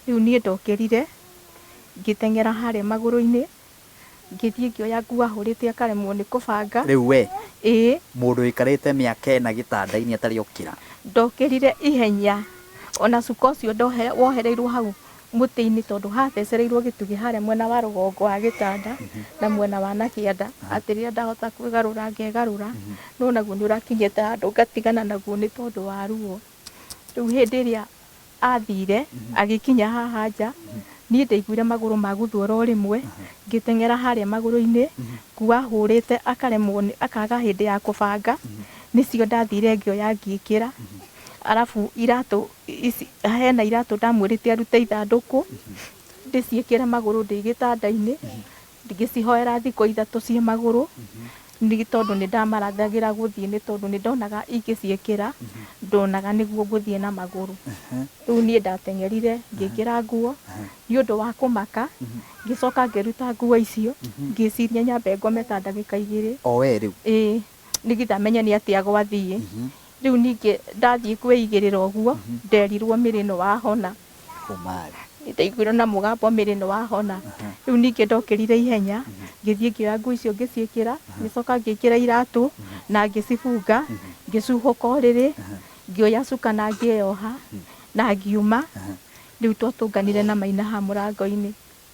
Rĩu niĩ ndokĩrire, ngĩteng'era harĩa magũrũ-inĩ, ngĩthiĩ ngĩoya nguo ahũrĩte akaremwo nĩ kũbanga. Rĩu we? Ĩĩ. Mũndũ ũikarĩte mĩaka ĩna gĩtanda-inĩ atarĩ okĩra? Ndokĩrire ihenya, ona cuka ũcio wohereirwo hau mũtĩ-inĩ tondũ hathecereirwo gĩtugĩ harĩa mwena wa rũgongo wa gĩtanda na mwena wa na kĩanda, atĩ rĩrĩa ndahota kwĩgarũra ngegarũra, no naguo nĩ ũrakinyĩte handũ ngatigana naguo nĩ tondũ wa ruo. Rĩu hĩndĩ ĩrĩa athire agĩkinya haha nja, niĩ ndaiguire magũrũ maguthwo oro rĩmwe, ngĩteng'era harĩa magũrũ-inĩ, nguo ahũrĩte akaremwo nĩ, akaga hĩndĩ ya kũbanga, nĩcio ndathire ngĩoya ngĩkĩra. Arabu iratũ ici, hena iratũ ndamwĩrĩte arute ithandũkũ, ndĩciĩkĩre magũrũ ndĩ gĩtanda-inĩ, ngĩcihoera thikũ ithatũ ciĩ magũrũ, nĩ tondũ nĩ ndamarathagĩra gũthiĩ, nĩ tondũ nĩ ndonaga ingĩciĩkĩra, ndonaga nĩguo ngũthiĩ na magũrũ. Rĩu niĩ ndateng'erire ngĩkĩra nguo, nĩ ũndũ wa kũmaka, ngĩcoka ngĩruta nguo icio, ngĩciria nyambe ngome ta ndagĩka igĩrĩ. O we rĩu? Ĩĩ, nĩgetha menye nĩ atĩa gwathiĩ. Rĩu ningĩ ndathiĩ kwĩigĩrĩra ũguo, nderirwo mĩrĩ nĩ wahona. Ũmarĩ. Nĩndaiguire na mũgambo mĩrĩ nĩ wahona. Rĩu ningĩ ndokĩrire ihenya, ngĩthiĩ ngĩoya nguo icio ngĩciĩkĩra, ngĩcoka ngĩkĩra iratũ na ngĩcibunga, ngĩcuhũka ũrĩrĩ, ngĩoya cuka na ngĩyoha na ngiuma. Rĩu twatũnganire na Maina haha mũrango-inĩ.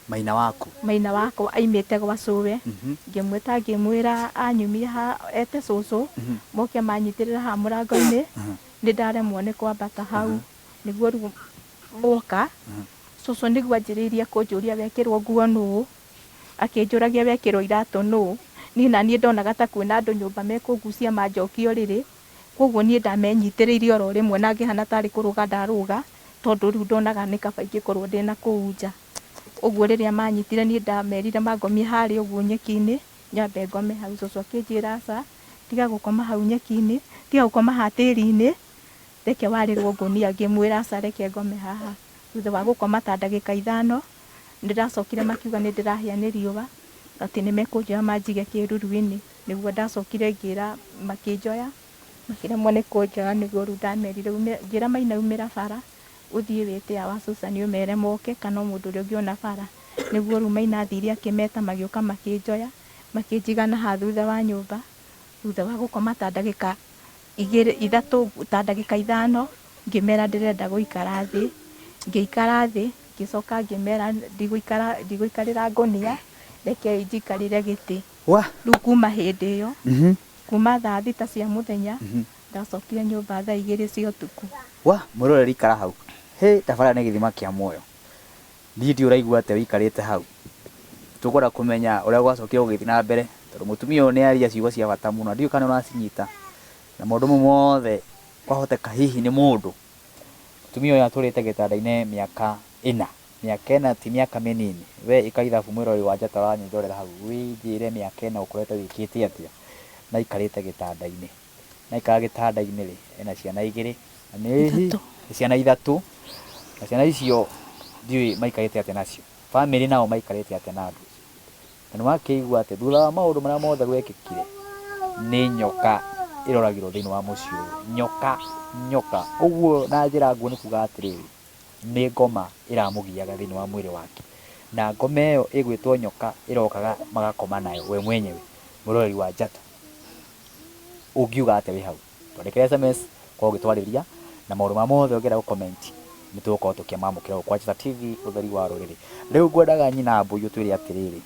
Maina waku? Maina wakwa aimĩte gwa cũwe. Ngĩmwĩta ngĩmwĩra anyumie ha ete cũcũ, moke manyitĩrĩra haha mũrango-inĩ, nĩ ndaremwo nĩ kwambata hau. Nĩguo rĩu moka, cũcũ nĩguo anjĩrĩirie kũnjũria wekĩrwo nguo nũũ, akĩnjũragia wekĩrwo iratũ nũũ. Niĩ na niĩ ndonaga ta kwĩna andũ nyũmba mekũngucia manjokie ũrĩrĩ, koguo niĩ ndamenyitĩrĩire oro rĩmwe na ngĩhana tarĩ kũrũga ndarũga, tondũ rĩu ndonaga nĩ kaba ingĩkorwo ndĩna kũu nja. Ũguo rĩrĩa manyitire niĩ ndamerire mangomie harĩa ũguo nyeki-inĩ, nyambe ngome hau. Cũcũ akĩnjĩra aca, tiga gũkoma hau nyeki-inĩ, tiga gũkoma haha tĩri-inĩ, reke warĩrwo ngũnia. Ngĩmwĩra aca reke ngome haha. Thutha wa gũkoma ta ndagĩka ithano, nĩndacokire makiuga nĩ ndĩrahĩa nĩ riũa, atĩ nĩ mekũnjoya manjige kĩruru-inĩ. Nĩguo ndacokire ngĩra makĩnjoya, makĩremwo nĩ kũnjoya, nĩguo rĩu ndamerire ngĩra Maina umĩra bara, ũthiĩ wĩte awa Susan ũmere moke, kana o mũndũ ũrĩa ũngĩona bara. Nĩguo rĩu Maina athire akĩmeta, magĩũka makĩnjoya, makĩnjiga na haha thutha wa nyũmba. Thutha wa gũkoma ta ndagĩka igĩrĩ, ithatũ, ta ndagĩka ithano, ngĩmera ndĩrenda gũikara thĩ. Ngĩikara thĩ, ngĩcoka ngĩmera ndigũikarĩra ngũnia, Rekei njikarĩre gĩtĩ. Wa. Rĩu kuma hĩndĩ ĩyo, kuma thaa 6 cia mũthenya, ndacokire nyũmba thaa 2 cia ũtukũ. Wa, mwĩroreri ikara hau. Hĩ, tabarĩra nĩ gĩthima kĩa muoyo. Niĩ ndiũĩ ũraigua atĩa ũikarĩte hau. Tũkwenda kũmenya ũrĩa gwacokire gũgĩthiĩ na mbere, tondũ mũtumia ũyũ nĩ aria ciugo cia bata mũno. Ndiũĩ kana nĩ ũracinyita. Na maũndũ mau mothe kwahoteka hihi nĩ mũndũ. Mũtumia ũyũ atũrĩte gĩtanda-inĩ mĩaka ĩna. Mĩaka ĩna ti mĩaka mĩnini. We ĩka ithabu mwĩroreri wa Njata ũranyĩrorera hau, wĩnjĩre mĩaka ĩna ũkoretwo wĩkĩte atĩa? Na aikarĩte gĩtanda-inĩ. Na aikara gĩtanda-inĩ rĩ, ena ciana igĩrĩ, na nĩ hihi ciana ithatũ, na ciana icio ndiũĩ maikarĩte atĩa nacio. Bamĩrĩ nao maikarĩte atĩa na andũ acio. Na nĩ wakĩigua atĩ thutha wa maũndũ marĩa mothe gwekĩkire, nĩ nyoka ĩroragirwo thĩinĩ wa mũciĩ ũyũ. Nyoka, nyoka. Ũguo na njĩra nguhĩ nĩ kuga atĩrĩrĩ, nĩ ngoma ĩramũgiaga thĩinĩ wa mwĩrĩ wake. Na ngoma ĩyo ĩgwĩtwo nyoka ĩrokaga magakoma nayo we mwenyewe, mwĩroreri wa Njata. Ũngiuga atĩa wĩ hau? Twandĩkĩre SMS ũkorwo ũgĩtwarĩria na maũndũ marĩa mothe ũngĩenda gũ comment nĩ tũgũkorwo tũkĩmamũkĩra gũkũ kwa Njata TV ũtheri wa rũrĩrĩ. Rĩu ngwendaga nyina Mbũi ũtwĩre atĩrĩrĩ,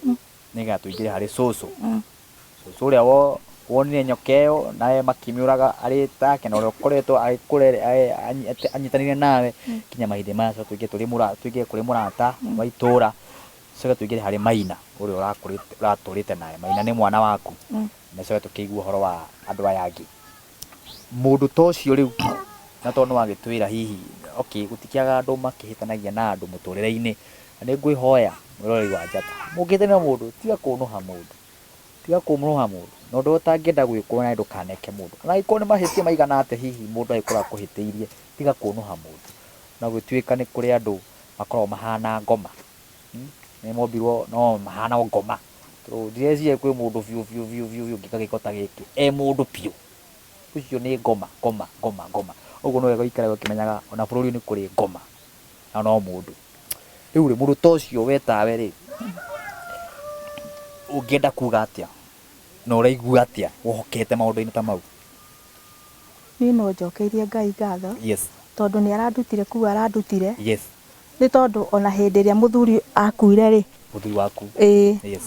nĩgetha tũingĩre harĩ cũcũ. Cũcũ ũrĩa wonire nyoka ĩyo nawe makĩmĩũraga arĩ take na ũrĩa ũkoretwo anyitanĩire nawe nginya mahinda maya tũcoke tũingĩre kũrĩ mũrata wa itũra, tũcoke tũingĩre harĩ Maina ũrĩa ũratũrĩte nawe. Maina nĩ mwana waku na tũcoke tũkĩigue ũhoro wa andũ aya angĩ. Mũndũ ta ũcio rĩu na tondũ nĩ wagĩtwĩra hihi okay gũtikĩagaga andũ makĩhĩtanagia na andũ mũtũrĩre-inĩ, na nĩ ngwĩhoya mwĩroreri wa Njata, mũngĩhĩtania na mũndũ tiga kũnũha mũndũ. Tiga kũnũha mũndũ, na ũndũ ũrĩa ũtangĩenda gwĩkwo nawe ndũkaneke mũndũ. Ona angĩkorwo nĩ mahĩtia maigana atĩa hihi mũndũ angĩkorwo akũhĩtĩirie, tiga kũnũha mũndũ. No gũtuĩka nĩ kũrĩ andũ makoragwo mahana ngoma, nĩ mombirwo no mahana o ngoma. Tondũ ndireciria kwĩ mũndũ biũ biũ biũ biũ biũ ũngĩka gĩko ta gĩkĩ e mũndũ biũ. Ũcio nĩ ngoma ngoma ngoma ngoma. Ũguo nĩ wega ũikarage ũkĩmenyaga ona bũrũri ũyũ nĩ kũrĩ ngoma na no mũndũ. Rĩu rĩ, mũndũ ta ũcio we tawe rĩ, ũngĩenda kuga atĩa na ũraigua atĩa wohokete maũndũ-inĩ ta mau? Niĩ no njokeirie Ngai ngatho. Yes. Tondũ nĩ arandutire kũu arandutire. Yes. Nĩ tondũ ona hĩndĩ ĩrĩa mũthuri akuire rĩ. Mũthuri waku. Ĩĩ. Yes.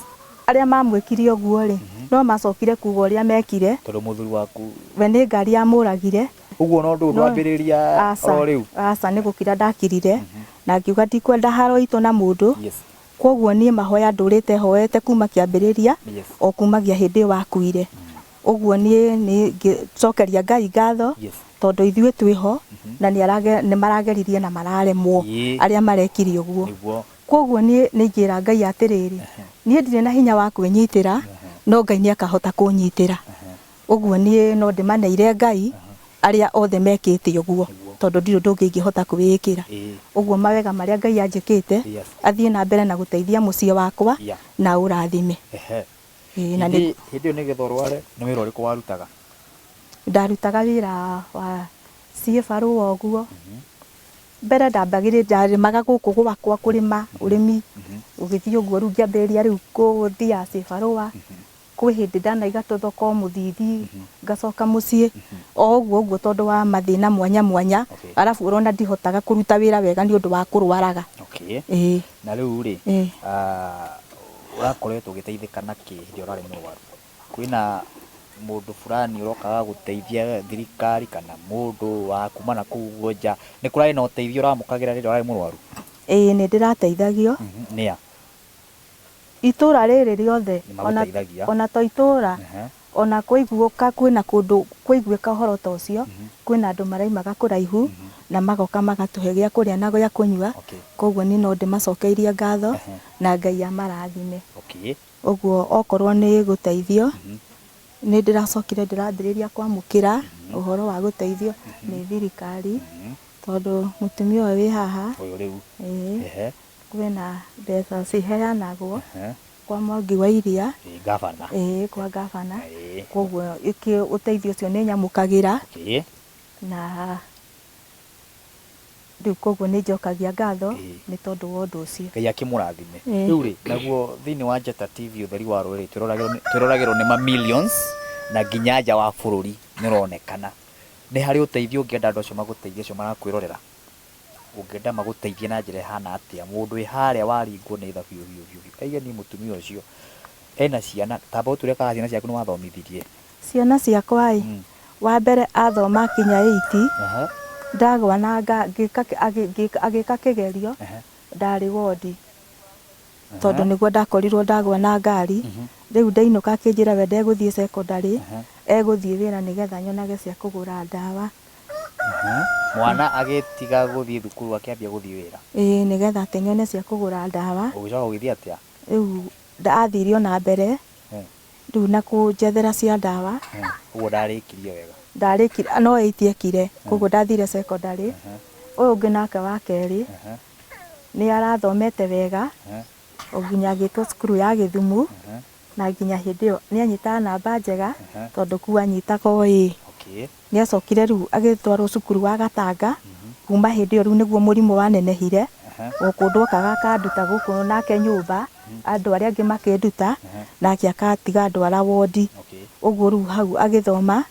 Arĩa mamwĩkire ũguo rĩ, no macokire kuga ũrĩa mekire. Tondũ mũthuri waku. We nĩ ngari yamũragire. Ũguo no ndũĩ ndwambĩrĩria oro rĩu? Aca, nĩ gũkira ndakirire na ngiuga ndikwenda haro itũ na mũndũ. Kwoguo niĩ mahoya ndũrĩte hoete kuma kĩambĩrĩria o kumagia hĩndĩ ĩyo akuire. Ũguo niĩ nĩ ngĩcokeria Ngai ngatho tondũ ithuĩ twĩho na nĩ marageririe na mararemwo arĩa marekire ũguo. Kwoguo niĩ nĩ ingĩra Ngai atĩrĩrĩ, niĩ ndirĩ na hinya wa kwĩnyitĩra no Ngai nĩ akahota kũnyitĩra. Ũguo niĩ no ndĩmaneire Ngai arĩa othe mekĩte ũguo tondũ ndirĩ ũndũ ũngĩ ingĩhota kwĩĩkĩra. Ũguo mawega marĩa Ngai anjĩkĩte athiĩ na mbere na gũteithia mũciĩ wakwa na aũrathime. Na nĩ Hĩndĩ ĩyo nĩgetha ũrware nĩ wĩra ũrĩkũ warutaga? Ndarutaga wĩra wa ciĩbarũa ũguo. Mbere ndambagĩrĩria ndarĩmaga gũkũ gwakwa kũrĩma ũrĩmi ũgĩthiĩ ũguo rĩu ngĩambĩrĩria rĩu gũthiaga ciĩbarũa. Kwĩ hĩndĩ ndanaiga tũthoko mũthithi ngacoka mũciĩ o ũguo ũguo tondũ wa mathĩna mwanya mwanya arabu ũrona ndihotaga kũruta wĩra wega nĩ ũndũ wa kũrwaraga. Okay. Ĩĩ. Na rĩu rĩ, Ĩĩ. Ũrakoretwo ũgĩteithĩka na kĩ hĩndĩ ĩrĩa ũrarĩ mũrwaru? Kwĩna mũndũ fulani ũrokaga gũteithia thirikari kana mũndũ wa kuma na kũu ũguo nja, nĩ kũrarĩ na ũteithio ũramũkagĩra rĩrĩa ũrarĩ mũrwaru? Ĩĩ nĩ ndĩrateithagio. Nĩa? Itũũra rĩrĩ rĩothe, ona to itũũra, ona kwaiguũka kwĩna kũndũ kwaiguĩka ũhoro ta ũcio, kwĩna andũ maraumaga kũraihu na magoka magatũhe gĩa kũrĩa na gĩa kũnyua, koguo niĩ no ndĩmacokeirie ngatho na Ngai amarathime. Ũguo okorwo nĩ gũteithio, nĩ ndĩracokire ndĩrambĩrĩria kwamũkĩra ũhoro wa gũteithio nĩ thirikari, tondũ mũtumia ũyũ wĩ haha, ĩĩ. Kwĩna mbeca ciheanagwo kwa Mwangi wa Iria. Ĩĩ ngabana. Ĩĩ kwa ngabana. Koguo ũteithio ũcio nĩ nyamũkagĩra. Na rĩu koguo nĩ njokagia ngatho nĩ tondũ wa ũndũ ũcio. Ngai akĩmũrathime. Rĩu rĩ, naguo thĩinĩ wa Njata TV ũtheri wa rũrĩrĩ twĩroragĩrwo nĩ ma millions na nginya nja wa bũrũri nĩ ũronekana. Nĩ harĩ ũteithio ũngĩenda andũ acio magũteithie acio marakwĩrorera? Ũngĩenda magũteithie na njĩra ĩhana atĩa? Mũndũ wĩ harĩa waringwo nĩ tha biũ biũ biũ biũ, aige niĩ mũtumia ũcio ena ciana, tamba ũtwĩre kana ciana ciaku nĩ wathomithirie? Ciana ciakwa ĩ, wa mbere athoma kinya eight, ndagwa na ngĩka kĩgerio, ndarĩ wondi, tondũ nĩguo ndakorirwo ndagwa na ngari. Rĩu ndainũka akĩnjĩra we ndegũthiĩ secondary, egũthiĩ wĩra nĩgetha nyonage cia kũgũra ndawa. Mwana agĩtiga gũthiĩ thukuru akĩambia gũthiĩ wĩra? Ĩĩ, nĩgetha atĩ nyone cia kũgũra ndawa. Ũgĩcoka ũgĩthiĩ atĩa? Rĩu athire ona mbere, rĩu na kũnjethera cia ndawa. Ũguo ndarĩkirie wega? Ndarĩkirie, no eight ekire, koguo ndathire secondary. Ũyũ ũngĩ nake wa kerĩ, nĩ arathomete wega, o nginya agĩtwo cukuru ya Gĩthumu, na nginya hĩndĩ ĩyo nĩ anyitaga namba njega, tondũ kũu anyitaga o A. Nĩ acokire rĩu agĩtwarwo cukuru wa Gatanga, kuma hĩndĩ ĩyo rĩu nĩguo mũrimũ wanenehire, o kũndũ okaga akanduta gũkũ nake nyũmba, andũ arĩa angĩ makĩnduta, nake akatiga ndwara wondi. Ũguo rĩu hau agĩthoma,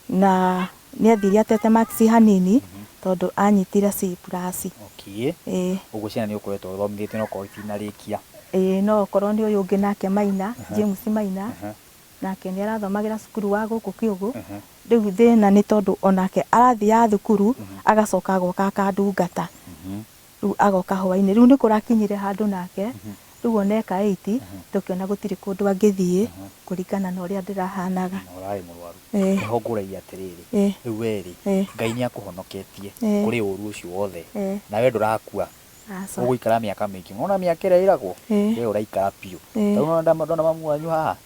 na nĩ athire atete marks hanini, tondũ anyitire C plus. Ĩĩ. Ũguo ciana nĩ ũkoretwo ũthomithĩtie no korwo itinarĩkia? Ĩĩ, no okorwo nĩ ũyũ ũngĩ nake Maina, James Maina, nake nĩ arathomagĩra cukuru wa gũkũ Kĩũgũ. Rĩu thĩna nĩ tondũ onake arathiaga thukuru, agacoka agoka akandungata. Rĩu agoka hwainĩ. Rĩu nĩ kũrakinyire handũ nake, rĩu ona eka eight, tũkĩona gũtirĩ kũndũ angĩthiĩ, kũringana na ũrĩa ndĩrahanaga. Na ũrarĩ mũrwaru. Nĩho ngũragia atĩrĩrĩ, rĩu we rĩ, Ngai nĩ akũhonoketie kũrĩ ũru ũcio wothe, na we ndũrakua. Ũgũikara mĩaka mĩingĩ. Nĩwona mĩaka ĩrĩa ĩragwo, we ũraikara biũ. Tarĩu ndona mamu wanyu haha,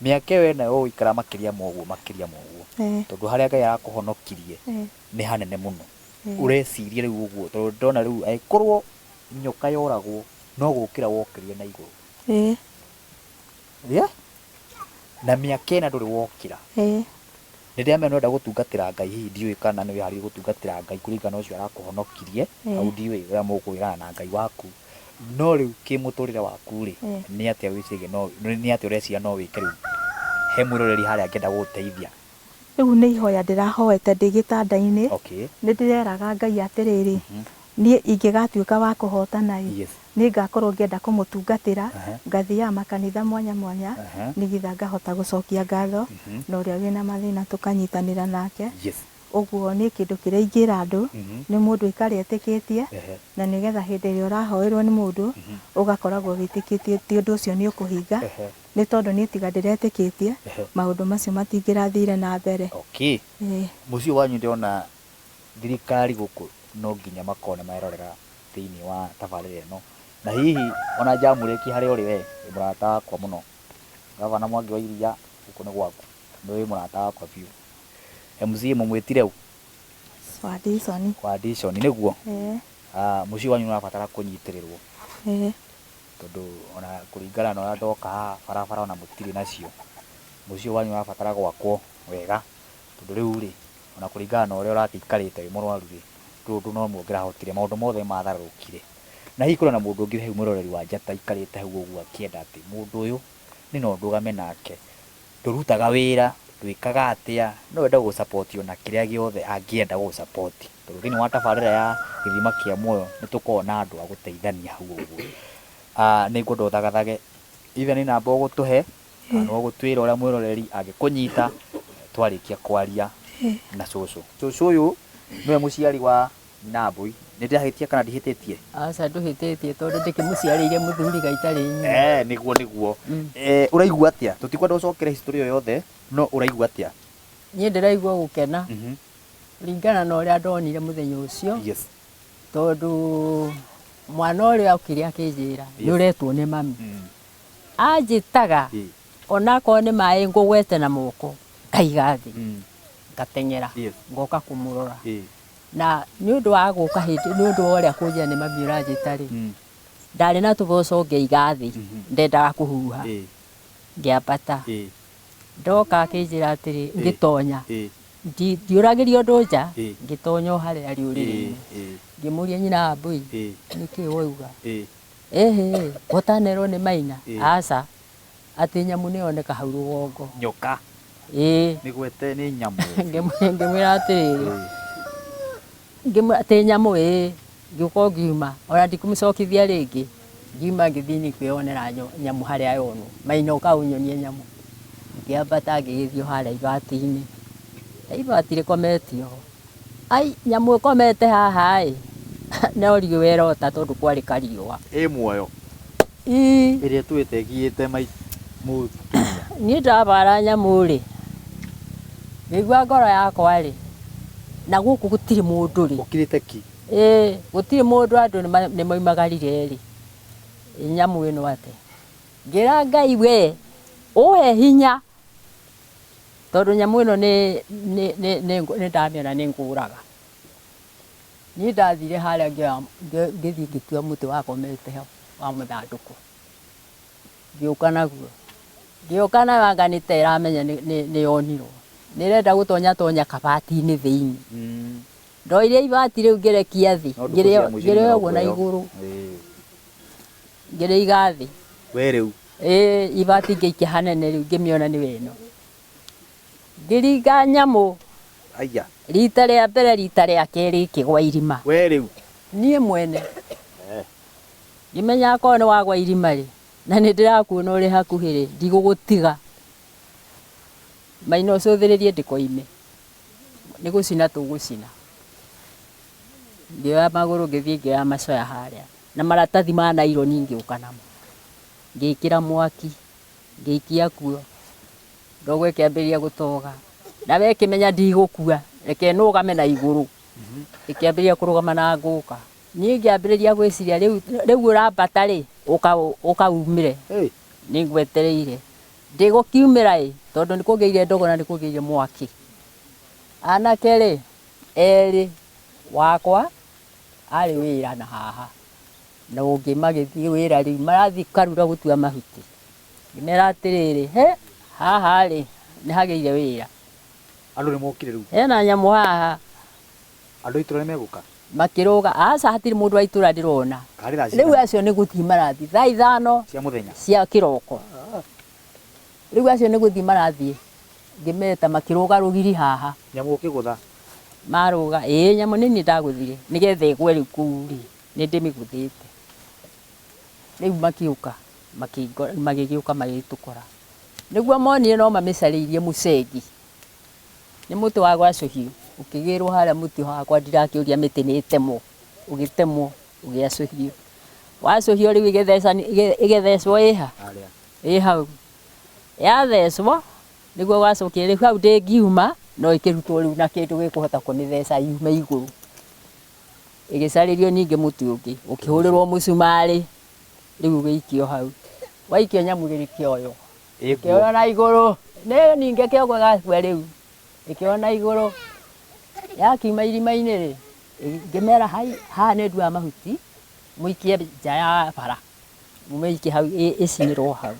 mĩaka ĩyo enayo ũgũikara makĩria ma ũguo, makĩria ma ũguo. Tondũ harĩa Ngai arakũhonokirie nĩ hanene mũno. Ũreciria rĩu ũguo, tondũ ndĩrona rĩu angĩkorwo nyoka yoragwo no gũkĩra wokĩrire na igũrũ. Na mĩaka ĩna ndũrĩ wokĩra. Nĩ ndĩramenya nĩ ũrenda gũtungatĩra Ngai, hihi ndiũĩ kana nĩ wĩharĩirie gũtungatĩra Ngai kũringana na ũcio arakũhonokirie, hau ndiũĩ ũrĩa mũkwĩrana na Ngai waku. No rĩu kĩmũtũrĩre waku rĩ, nĩ atĩa wĩciragia no, nĩ atĩa ũreciria no wĩke rĩu he mwĩroreri harĩa angĩenda gũgũteithia? Rĩu nĩ ihoya ndĩrahoete ndĩ gĩtanda-inĩ. Nĩ ndĩreraga Ngai atĩrĩrĩ, niĩ ingĩgatuĩka wa kũhotana ĩ, nĩ ngakorwo ngĩenda kũmũtungatĩra, ngathiaga makanitha mwanya mwanya, nĩgetha ngahota gũcokia ngatho, na ũrĩa wĩna mathĩna tũkanyitanĩra nake. Ũguo niĩ kĩndũ kĩrĩa ingĩra andũ, nĩ mũndũ aikare etĩkĩtie, na nĩgetha hĩndĩ ĩrĩa ũrahoerwo nĩ mũndũ, ũgakoragwo wĩtĩkĩtie atĩ ũndũ ũcio nĩ ũkũhinga, nĩ tondũ niĩ tiga ndĩretĩkĩtie, maũndũ macio matingĩrathire na mbere. Mũciĩ wanyu ndĩrona thirikari gũkũ no nginya makorwo nĩ marerorera thĩinĩ wa tabarĩra ĩno, na hihi ona Njamũrĩki harĩa ũrĩ we wĩ mũrata wakwa mũno, Gavana Mwangi wa Iria gũkũ nĩ gwaku, nĩ wĩ mũrata wakwa biũ. MCA mũmwĩtire ũ? Wa Dison. Wa Dison nĩguo? Mũciĩ wanyu nĩ ũrabatara kũnyitĩrĩrwo, tondũ ona kũringana na ũrĩa ndoka haha barabara ona mũtirĩ nacio, mũciĩ wanyu nĩ ũrabatara gwakwo wega, tondũ rĩu rĩ, ona kũringana na ũrĩa ũragĩikarĩte wĩ mũrwaru rĩ, ndũrĩ ũndũ ona ũmwe ũngĩrahotire, maũndũ mothe nĩ matharũrũkire. Na hihi kũrĩ na mũndũ ũngĩ hau mwĩroreri wa njata aikarĩte hau ũguo akĩenda atĩ mũndũ ũyũ niĩ no ndũgame nake, ndũrutaga wĩra, ndwĩkaga atĩa, no ende gũgũ support ona kĩrĩa gĩothe angĩenda gũgũ support. Tondũ thĩinĩ wa tabarĩra ya gĩthima kĩa muoyo nĩ tũkoragwo na andũ a gũteithania hau ũguo. Nĩ ngwenda ũthagathage either nĩ namba ũgũtũhe kana no ũgũtwĩra ũrĩa mwĩroreri angĩkũnyita twarĩkia kwaria na cũcũ. Cũcũ ũyũ nĩwe mũciari wa Nyinambũi. Nĩ ndĩrahĩtia kana ndihĩtĩtie? Aca ndũhĩtĩtie tondũ ndĩkĩmũciarĩire mũthuri gaitarĩ nyina. Nĩguo nĩguo. Ũraigua atĩa? Tũtikwenda ũcokere history ĩyo yothe, no ũraigua atĩa? Niĩ ndĩraigua gũkena kũringana na ũrĩa ndonire mũthenya ũcio. Tondũ mwana ũrĩa okire akĩnjĩra nĩ ũretwo nĩ mami. Anjĩtaga onakorwo nĩ maĩ ngũgwete na moko ngaiga thĩ, ngateng'era ngoka kũmũrora. Na nĩ ũndũ wa gũka hĩndĩ, nĩ ũndũ wa ũrĩa kũnjĩra nĩ mami ũranjĩta rĩ, ndarĩ na tũboco ngĩiga thĩ, ndendaga kũhuha. Ngĩambata. Ndoka akĩnjĩra atĩrĩ, ngĩtonya. Ndiũragĩrio ũndũ nja, ngĩtonya o harĩa arĩ ũrĩrĩ-inĩ. Ngĩmũria nyina wa mbũi, nĩkĩ wauga? Ĩhĩ, ũtanerwo nĩ Maina? Aca, atĩ nyamũ nĩ yoneka hau rũgongo. Nyoka. Ĩĩ. Nĩgwete nĩ nyamũ. Ngĩmwĩra atĩrĩrĩ, ngĩmwĩra atĩ nyamũ ĩĩ, Ngĩũka o ngiuma, ona ndikũmũcokithia rĩngĩ. Ngiuma ngĩthiĩ niĩ kwĩyonera nyamũ harĩa yonwo. Maina ũka ũnyonie nyamũ. Ngĩambata ngĩgĩthiĩ o harĩa ibati-inĩ. Ibati rĩkometio ho. Ai, nyamũ ĩkomete haha ĩ, no riũa ĩrota tondũ kwarĩ kariũa. Ĩ muoyo. Ii. Ĩrĩa ĩtũĩte ĩgiĩte mũtumia. Niĩ ndabara nyamũ rĩ, ngĩigua ngoro yakwa rĩ, na gũkũ gũtirĩ mũndũ rĩ. Ũkirĩte ki. Ĩĩ, gũtirĩ mũndũ andũ nĩ moimagarire rĩ, nyamũ ĩno atĩa. Ngĩra Ngai we, ũhe hinya, tondũ nyamũ ĩno nĩ nĩ nĩ nĩ nĩ ndamĩona nĩ ngũraga. Niĩ ndathire harĩa ngĩoya ngĩthiĩ ngĩtua mũtĩ wakomete ho wa mũthandũkũ. Ngĩũka naguo. Ngĩũka nayo anga nĩ ta ĩramenya nĩ yonirwo. Nĩ ĩrenda gũtonya tonya kabati-inĩ thĩinĩ. Ndoire ibati rĩu ngĩrekia thĩ, No ndukũ cia mũico nĩ ngĩrĩoya ũguo na mĩrongo ĩyo. igũrũ, Ĩĩ. ngĩrĩiga thĩ. We rĩu. Ĩĩ, ibati ngĩikia hanene rĩu ngĩmĩona nĩwe ĩno. Ngĩringa nyamũ. Aya. Rita rĩa mbere, rita rĩa kerĩ ĩkĩgwa irima. We rĩu. Niĩ mwene. Ngĩmenya akorwo nĩ wagwa irima rĩ, na nĩ ndĩrakuona ũrĩ hakuhĩ rĩ, ndigũgũtiga. Maina ũcũthĩrĩrie ndĩkoime. Nĩ gũcina tũgũcina. Ngĩoya magũrũ ngĩthiĩ ngĩoya macoya harĩa na maratathi ma naironi ngĩũka namo. Ngĩkĩra mwaki, ngĩikia kuo, ndogo ĩkĩambĩrĩria gũtoga. Nawe ĩkĩmenya ndigũkua, reke nũgame na igũrũ. Ĩkĩambĩrĩria kũrũgama na ngũka. Niĩ ngĩambĩrĩria gwĩciria rĩu rĩu ũrambata rĩ, ũka ũka umĩre. Hey. Nĩ ngwetereire. Ndĩgũkiumĩra ĩ, tondũ nĩ kũgĩire ndogo na nĩ kũgĩire mwaki. Anake rĩ, erĩ wakwa arĩ wĩra na haha, na ũngĩ magĩthiĩ wĩra rĩu marathiĩ Karura gũtua mahuti. Ngĩmera atĩrĩrĩ, he haha rĩ, nĩ hagĩire wĩra. Andũ nĩ mokire rĩu. Hena nyamũ haha. Andũ a itũra nĩ megũka? Makĩrũga, aca hatirĩ mũndũ wa itũra ndĩrona. Karĩ thaa cigana? Rĩu acio nĩ gũthiĩ marathiĩ thaa ithano cia mũthenya, cia kĩroko. Rĩu acio nĩ gũthiĩ marathiĩ, ngĩmeta makĩrũga rũgiri haha. Nyamũ ũkĩgũtha? Marũga, ĩĩ nyamũ nĩ niĩ ndagũthire, nĩgetha ĩgwe rĩu kũu rĩ, nĩ ndĩmĩgũthĩte. Rĩu makĩũka, magĩgĩũka magĩtũkora. Nĩguo monire no mamĩcarĩirie mũcengi. Nĩ mũtĩ wa gwacũhio, ũkĩgĩrwo harĩa mũtĩ hakwa ndirakĩũria mĩtĩ nĩ ĩtemwo, ũgĩtemwo ũgĩacũhio. Wacũhio rĩu ĩgĩthecwo ĩha? Harĩa. Ĩ hau. Yathecwo, nĩguo gwacokire rĩu hau ndĩngiuma, no ĩkĩrutwo rĩu na kĩndũ gĩkũhota kũmĩtheca yume igũrũ. Ĩgĩcarĩrio ningĩ mũtĩ ũngĩ, ũkĩhũrĩrwo mũcumarĩ, rĩu ũgĩikio hau. Waikio nyamũ ĩgĩkĩoywo. Ĩkĩoywo na igũrũ, nĩ ningĩ kĩongo gĩgakua rĩu. Ĩkĩoywo na igũrũ, yakiuma irima-inĩ rĩ, ngĩmera hai, haha nĩ nduaga mahuti, mũikie nja ya bara. Mũmĩikie hau ĩcinĩrwo hau.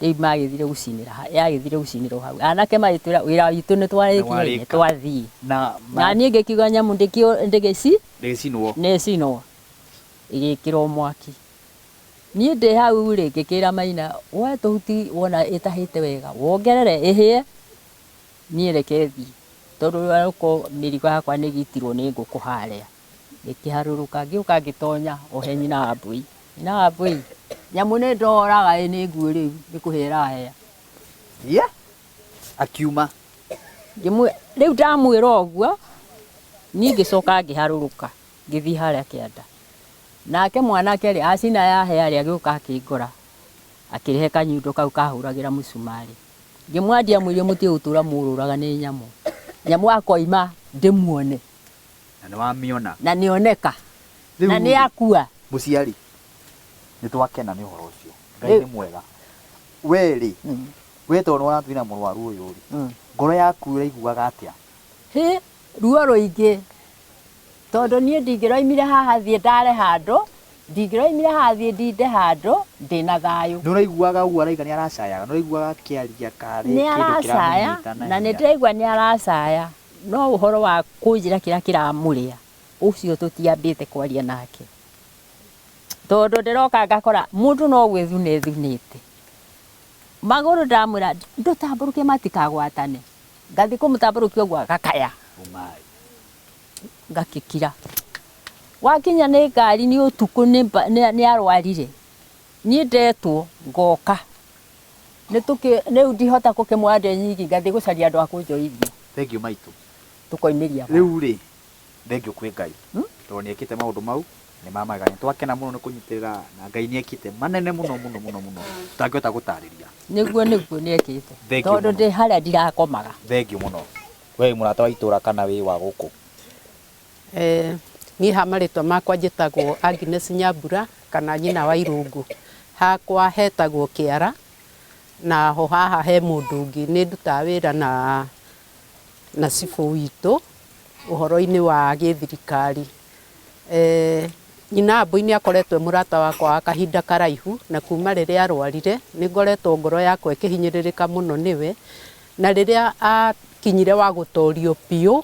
Rĩu magĩthire gũcinĩra hau, yagĩthire gũcinĩrwo hau. Anake magĩtwĩra wĩra witũ nĩ twarĩkia nĩ twathiĩ. Na Na niĩ ngĩkiuga nyamũ ndĩgĩci ndĩgĩcinwo. Nĩ ĩcinwo. Ĩgĩkĩrwo mwaki. Niĩ ndĩ hau rĩ, ngĩkĩra Maina, woe tũhuti wona ĩtahĩte wega, wongerere ĩhĩe, niĩ reke thiĩ. Tondũ ũko mĩrigo yakwa nĩ ĩgĩitirwo nĩ ngũkũ harĩa. Ngĩkĩharũrũka, ngĩũka ngĩtonya o he nyina wa mbũi. Nyina wa mbũi, nyamũ nĩ ndoraga ĩ nĩ nguũ rĩu, nĩ kũhĩa ĩrahĩa. Yeah. Akiuma. Rĩu ndamwĩra ũguo, niĩ ngĩcoka ngĩharũrũka, ngĩthiĩ harĩa kĩanda. Nake mwanake rĩ, acina yahĩa rĩ, agĩũka akĩngora, akĩrehe kanyundo kau kahũragĩra mũcumarĩ. Ngĩmwandia mwĩrire mũtige gũtũra mũrũraga nĩ nyamũ. Nyamũ akoima ndĩmuone. Na nĩ wamĩona. Na nĩoneka. Na nĩ akua. Mũciari, nĩ twakena nĩ ũhoro ũcio. Ngai nĩ mwega. We rĩ, we tondũ nĩ waratwĩra mũrwaru ũyũ rĩ, ngoro yaku ĩraiguaga atĩa? Hĩ, ruo rũingĩ. Tondũ niĩ ndingĩroimire haha thiĩ ndare handũ, ndingĩroimire haha thiĩ ndinde handũ, ndĩna thayũ. Nĩ ũraiguaga ũguo araiga nĩ aracayaga? Nĩ ũraiguaga akĩaria karĩ Nĩ kĩndũ aracaya, kĩramũnyita na na nĩ hinya? ndĩraigua nĩ aracaya, no ũhoro wa kũnjĩra kĩrĩa kĩramũrĩa, ũcio tũtiambĩte kwaria nake. Tondũ ndĩroka ngakora mũndũ no gwĩthuna ethunĩte. Magũrũ ndamwĩra ndũtambũrũke matikagwatane. Ngathiĩ kũmũtambũrũkia ũguo agakaya. Ũmai. Ngakĩkira. Wakinya nĩ ngari nĩ ũtukũ nĩ arwarire. Niĩ ndetwo ngoka. Nĩ tũkĩ rĩu ndihota gũkĩmwona ndĩ nyiki ngathiĩ gũcaria andũ a kũnjoithia. Thengiũ maitũ. Tũkoimĩria. Rĩu rĩ, thengiũ kwĩ Ngai. Tondũ nĩ ekĩte maũndũ mau nĩ ma magegania. Twakena mũno nĩ kũnyitĩrĩra na Ngai nĩ ekĩte manene mũno mũno mũno mũno tũtangĩhota gũtarĩria. Nĩguo nĩguo nĩ ekĩte. Tondũ ndĩ harĩa ndirakomaga. Thengiũ mũno. We wĩ mũrata wa itũra kana wĩ wa gũkũ? Niĩ ha marĩtwa makwa njĩtagwo Agnes Nyambura kana nyina wa Irũngũ. Hakwa hetagwo Kĩara na ho haha he mũndũ ũngĩ. Nĩ ndutaga wĩra na cibũ witũ ũhoro-inĩ wa gĩthirikari. Nyina Wambũi nĩ akoretwo e mũrata wakwa wa kahinda karaihu na kuma rĩrĩa arwarire nĩ ngoretwo ngoro yakwa ĩkĩhinyĩrĩrĩka mũno nĩwe, na rĩrĩa akinyire wa gũtorio biũ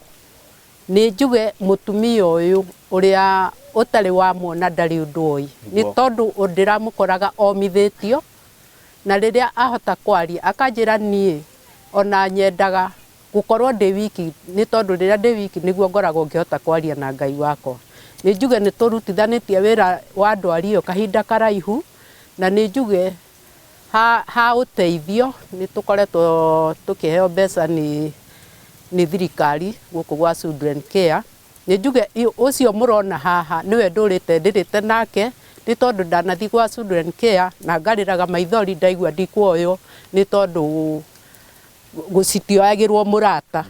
nĩ njuge mũtumia ũyũ ũrĩa ũtarĩ wamwona ndarĩ ũndũ oĩ, nĩ tondũ ndĩramũkoraga omithĩtio, na rĩrĩa ahota kwaria akanjĩra niĩ ona nyendaga gũkorwo ndĩ wiki, nĩ tondũ rĩrĩa ndĩ wiki nĩguo ngoragwo ngĩhota kwaria na Ngai wakwa. Nĩ njuge nĩ tũrutithanĩtie wĩra wa ndwari ĩyo kahinda karaihu, na nĩ njuge ha ũteithio nĩ tũkoretwo tũkĩheo mbeca nĩ thirikari gũkũ gwa Children Care. Nĩ njuge ũcio mũrona haha nĩwe ndũrĩte ndĩrĩte nake, nĩ tondũ ndanathiĩ gwa Children Care na ngarĩraga maithori ndaigua ndikuoywo, nĩ tondũ gũcitioyagĩrwo mũrata.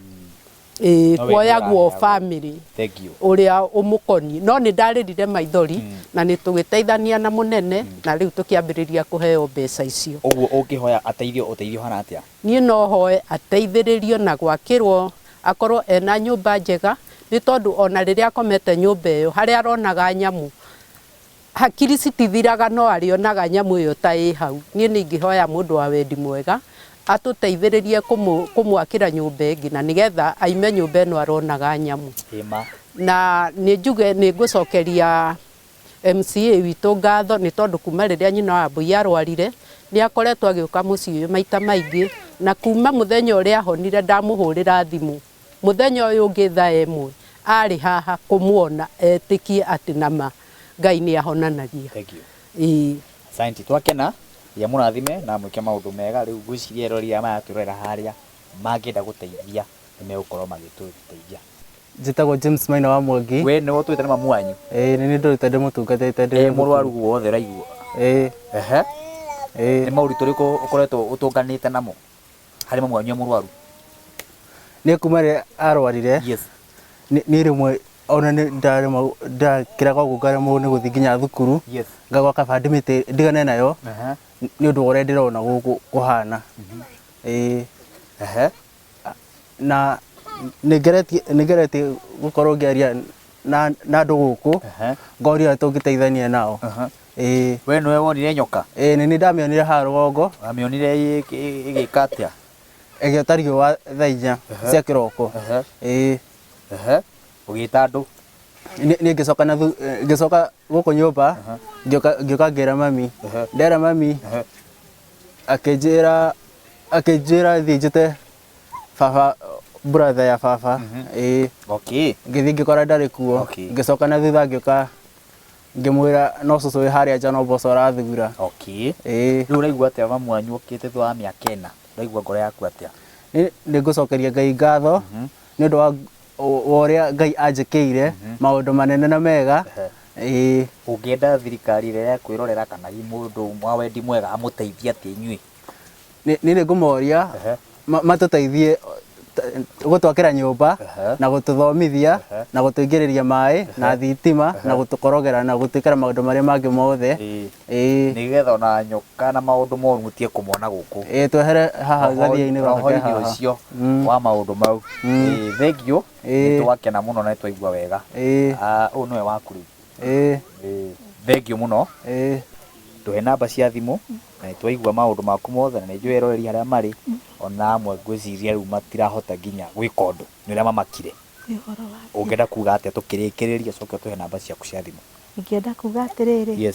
Kuoyagwo family ũrĩa ũmũkoniĩ. No nĩ ndarĩrire maithori na nĩ tũgĩteithania na mũnene na rĩu tũkĩambĩrĩria kũheo mbeca icio. Ũguo ũngĩhoya ateithio, ũteithio ũhana atĩa? Niĩ no hoe ateithĩrĩrio na gwakĩrwo akorwo ena nyũmba njega, nĩ tondũ ona rĩrĩa akomete nyũmba ĩyo harĩa aronaga nyamũ hakiri citithiraga, no arĩonaga nyamũ ĩyo ta ĩ hau. Niĩ nĩ ingĩhoya mũndũ wa wendi mwega atũteithĩrĩrie kũmwakĩra nyũmba ĩngĩ na nĩgetha aime nyũmba ĩno aronaga nyamũ. Na nĩ njuge nĩ ngũcokeria MCA witũ ngatho nĩ tondũ kuma rĩrĩa nyina wa Wambũi arwarire nĩ akoretwo agĩũka mũciĩ ũyũ maita maingĩ, na kuma mũthenya ũrĩa ahonire ndamũhũrĩra thimũ mũthenya ũyũ ũngĩ thaa ĩmwe arĩ haha kũmuona etĩkie atĩ nama Ngai nĩ ahonanagia. Thank you. Asante, twakena ya mũrathime na mwĩke maũndũ mega. Rĩu ngwĩciria erori aya maratwĩrorera harĩa mangĩenda gũteithia nĩ megũkorwo magĩtũteithia. Njĩtagwo James Maina wa Mwangi. We nĩwe ũtũĩte nĩ mamu wanyu? Ĩĩ, nĩ niĩ ndũrĩte ndĩmũtungatĩte ndĩ Mũrwaru wothe ũraigua? Ĩĩ. Ehe. Ĩĩ. Nĩ maũritũ ũrĩkũ ũkoretwo ũtũnganĩte namo harĩ mamu wanyu e mũrwaru? Nĩ kuma rĩrĩa arwarire, Yes. Nĩ rĩmwe ona nĩ ndakĩraga ũguo ngaremwo nĩ gũthiĩ nginya thukuru. Yes. Ngagwa kaba ndĩmĩte ndigane nayo. Nĩ ũndũ wa ũrĩa ndĩrona gũkũ kũhana. Ĩĩ. Na nĩ ngeretie gũkorwo ngĩaria na andũ gũkũ, ngoria ũrĩa tũngĩteithania nao. Ĩĩ. We nĩwe wonire nyoka? Ĩĩ, nĩ niĩ ndamĩonire haha rũgongo. Wamĩonire ĩgĩka atĩa? Ĩgĩota riũa thaa inya cia kĩroko. Ĩĩ. Ũgĩta andũ? Niĩ ngĩcoka na ngĩcoka gũkũ nyũmba, ngĩũka ngĩra mami. Ndera mami, akĩnjĩra thiĩ njĩte baba, brother ya baba. Ĩĩ. Ngĩthiĩ ngĩkora ndarĩ kuo. Ngĩcoka na thutha ngĩũka ngĩmwĩra no cũcũ wĩ harĩa nja no mboco arathura. Ĩĩ. Rĩu ũraigua atĩa mamu wanyu okĩte thutha wa mĩaka ĩna? Ũraigua ngoro yaku atĩa? Nĩ ngũcokeria Ngai ngatho nĩ ũndũ wa ũrĩa Ngai anjĩkĩire maũndũ manene na mega. Ĩĩ. Ũngĩenda thirikari ĩrĩa ya kwĩrorera kana hihi mũndũ wa wendi mwega amũteithie atĩa inyuĩ? Niĩ nĩ ngũmoria matũteithie gũtwakĩra nyũmba na gũtũthomithia na gũtũingĩrĩria maĩ na thitima na gũtũkorogera na gũtwĩkĩra maũndũ marĩa mangĩ mothe. Ĩĩ. Nĩgetha ona nyoka na maũndũ moru mũtige kũmona gũkũ. Ĩĩ, twehere haha gathia-inĩ gaka ke Roho-inĩ haha. ũcio wa maũndũ mau. Ĩĩ, thengiũ. Nĩ twakena mũno na nĩ twaigua wega. Ũyũ nĩwe waku rĩu. Ĩĩ. Thengiũ mũno. Tũhe namba cia thimũ na nĩ twaigua maũndũ maku mothe na nĩ njũĩ eroreri harĩa marĩ ona amwe ngwĩciria rĩu matirahota nginya gwĩka ũndũ nĩ ũrĩa mamakire. Ũngĩenda kuga atĩa tũkĩrĩkĩrĩria coke ũtũhe namba ciaku cia thimũ? Ingĩenda kuga atĩrĩrĩ,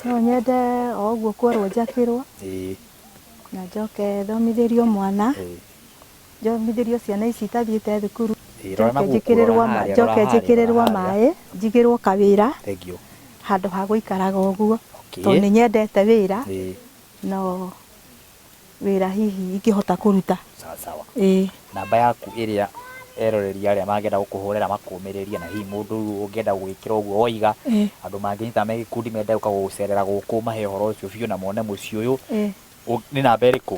no nyende o ũguo kwerwo njakĩrwo, na njoke thomithĩrio mwana, thomithĩrio ciana ici itathiĩte thukuru. Rora na Njoke gũkũ, njĩkĩrĩrwo rora harĩa, njoke rora harĩa, njĩkĩrĩrwo rora harĩa. maĩ, njigĩrwo kawĩra Thank you. handũ ha gũikaraga ũguo. Okay. Tondũ nĩ nyendete wĩra, Ĩĩ, no wĩra hihi ingĩhota kũruta. Sawa sawa. Ĩĩ. Namba yaku ĩrĩa eroreri arĩa mangĩenda gũkũhũrĩra makũmĩrĩrie, na hihi mũndũ rĩu ũngĩenda gwĩkĩra ũguo woiga, andũ mangĩnyita me gĩkundi mende gũka gũgũcerera gũkũ mahe ũhoro ũcio biũ na mone mũciĩ ũyũ, nĩ namba ĩrĩkũ?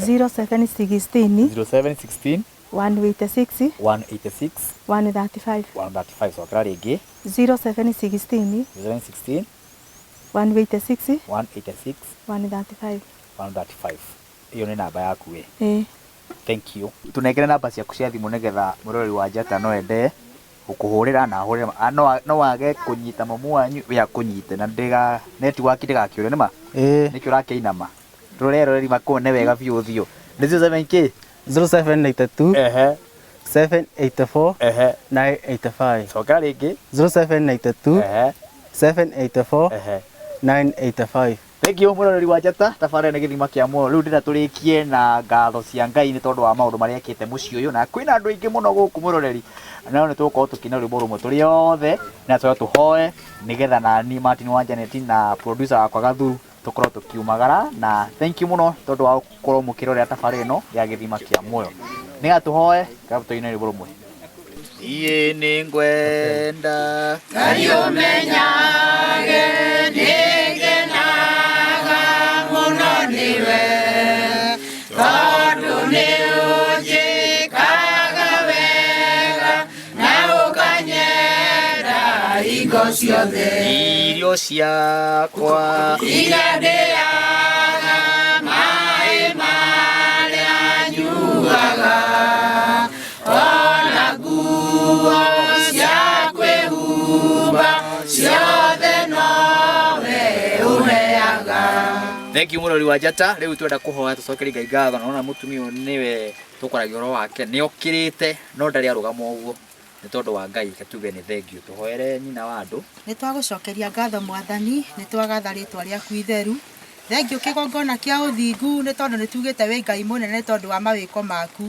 0716 0716 186 186 135. 135. Cokera rĩngĩ. 0716 0716 186 186 135. 135. Ĩyo nĩ namba yaku ĩ? Ĩĩ. Thank you. Tunengere namba ciaku cia thimũ nĩgetha mũroreri wa Njata no ende gũkũhũrĩra na ahũrĩre, no age kũnyita mamu wanyu we akũnyite na ndĩga network ndĩgakĩũre nĩma? Ĩĩ. Nĩkĩo ũrakĩinama tũrore eroreri makuone wega biũ ũthiũ. Nĩ 07 K? 0792 Ehe. 784 Ehe. 985. Cokera rĩngĩ. 0792 Ehe. 784 Ehe. 985. Thank you mũroreri wa Njata, tabarĩra nĩ gĩthima kĩa muoyo. Rĩu ndĩrenda tũrĩkie na ngatho cia Ngai nĩ tondũ wa maũndũ marĩa ekĩte mũciĩ ũyũ, na kwĩna andũ aingĩ mũno gũkũ mũroreri, no nĩ tũgũkorwo tũkĩina rwĩmbo rũmwe tũrĩ othe na tũcoke tũhoe nĩgetha nani Martin wa Janet na producer wakwa Gathuru tũkorwo tũkiumagara. Na thank you mũno tondũ wa gũkorwo mũkĩrorera tabarĩra ĩno ya gĩthima kĩa muoyo. Nĩgetha tũhoe ngabu tũine rwĩmbo rũmwe. Niĩ nĩngwenda Ngai ũmenyage nĩngenaga mũno nĩwe, tondũ nĩũnjĩkaga wega na ũkanyenda hingo ciothe. Irio ciakwa iria ndĩaga, maĩ marĩa nyuaga, ona nguo cia kwĩhumba ciothe nowe ũheaga. Thank you mũrori wa Njata. Rĩu twenda kũhoya tũcokerie Ngai ngatho, na ona mũtumia ũyũ nĩwe tũkwaragia ũhoro wake, nĩokĩrĩte no ndarĩ arũgama ũguo nĩ tondũ wa Ngai. Reke tuge nĩ thank you. Tũhoere nyina wa andũ. Nĩ twagũcokeria ngatho Mwathani, nĩ twagatha rĩtwa rĩaku itheru. Thengiũ kĩgongona kĩa ũthingu nĩ tondũ nĩ tugĩte wĩ Ngai mũnene nĩ tondũ wa mawĩko maku.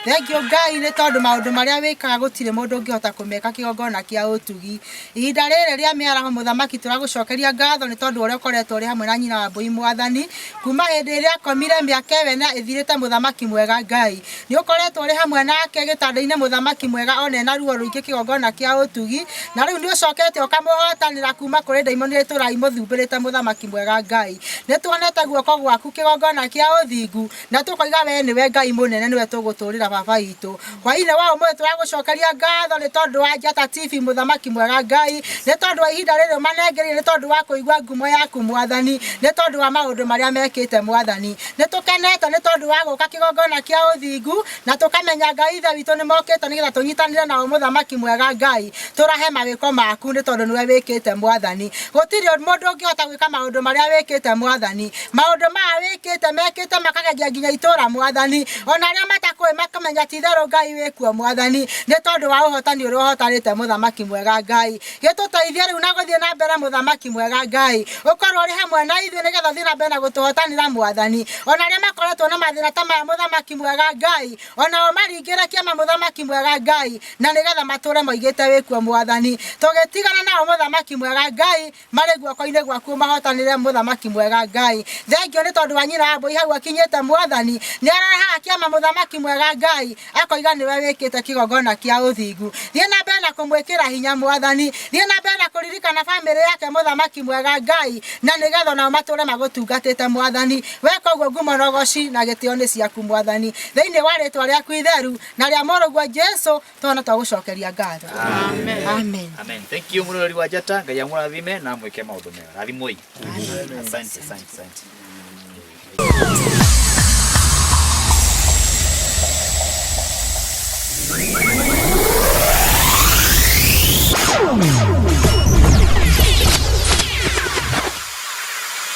Thengiũ Ngai nĩ tondũ maũndũ marĩa wĩkaga gũtirĩ mũndũ ũngĩhota kũmeka kĩgongona kĩa ũtugi. Ihinda rĩrĩ rĩa mĩaraho mũthamaki tũragũcokeria ngatho nĩ tondũ ũrĩa ũkoretwo ũrĩ hamwe na nyina wa Mbũi Mwathani kuma hĩndĩ ĩrĩa akomire mĩaka ĩyo ĩna ĩthirĩte mũthamaki mwega Ngai. Nĩ ũkoretwo ũrĩ hamwe nake gĩtanda-inĩ mũthamaki mwega ona ena ruo rũingĩ kĩgongona kĩa ũtugi, na rĩu nĩ ũcokete ũkamũhotanĩra kuma kũrĩ ndaimono iria itũũraga imũthumbĩrĩte mũthamaki mwega Ngai. Nĩ tuonete guoko gwaku kĩgongona kĩa ũthingu na tũkoiga we nĩwe Ngai mũnene, nĩwe tũgũtũrĩra baba witũ. Hwaĩ-inĩ wa ũmũthĩ tũragũcokeria ngatho nĩ tondũ wa Njata TV mũthamaki mwega Ngai, nĩ tondũ wa ihinda rĩrĩ ũmanengereire, nĩ tondũ wa kũigua ngumo yaku Mwathani, nĩ tondũ wa maũndũ marĩa mekĩte Mwathani. Nĩ tũkenete nĩ tondũ wa gũka kĩgongona kĩa ũthingu na tũkamenya Ngai ithe witũ nĩ mokĩte nĩgetha tũnyitanĩre nao mũthamaki mwega Ngai, tũrahe mawĩko maku nĩ tondũ nĩwe wĩkĩte Mwathani. Gũtirĩ mũndũ ũngĩhota gwĩka maũndũ marĩa wĩkĩte Mwathani. Maũndũ maya wĩkĩte mekĩte makagegia nginya itũũra Mwathani, ona arĩa matakũĩ makamenya ti itherũ Ngai wĩkuo Mwathani, nĩ tondũ wa ũhotani ũrĩa ũhotanĩte mũthamaki mwega Ngai. Gĩtũteithie rĩu na gũthiĩ na mbere mũthamaki mwega Ngai, ũkorwo ũrĩ hamwe na ithuĩ nĩgetha ũthiĩ na mbere na gũtũhotanĩra Mwathani. Ona arĩa makoretwo na mathĩna ta maya mũthamaki mwega Ngai, ona o maringĩre kĩama mũthamaki mwega Ngai, na nĩgetha matũre moigĩte wĩkuo Mwathani. Tũgĩtigana nao mũthamaki mwega Ngai, marĩ guoko-inĩ gwaku mahotanĩre mũthamaki mwega Ngai. Thengio nĩ tondũ wa nyina wa Mbũi hau akinyĩte Mwathani, nĩ ararehaga kĩama mũthamaki mwega Ngai, akoiga nĩwe wĩkĩte kĩgongona kĩa ũthingu. Thiĩ na mbere na kũmwĩkĩra hinya Mwathani, thiĩ na mbere na kũririkana bamĩrĩ yake mũthamaki mwega Ngai, na nĩgetha onao matũre magũtungatĩte Mwathani. Weka ũguo ngumo na ũgoci na gĩtĩo nĩ ciaku Mwathani, thĩinĩ wa rĩtwa rĩaku itheru na rĩa mũrũguo Jesũ twana twagũcokeria ngatho. Amen. Amen. Amen. Thank you mũroreri wa Njata, Ngai amũrathime na amwĩke maũndũ mega. Rathimwoi. Asante, asante, asante.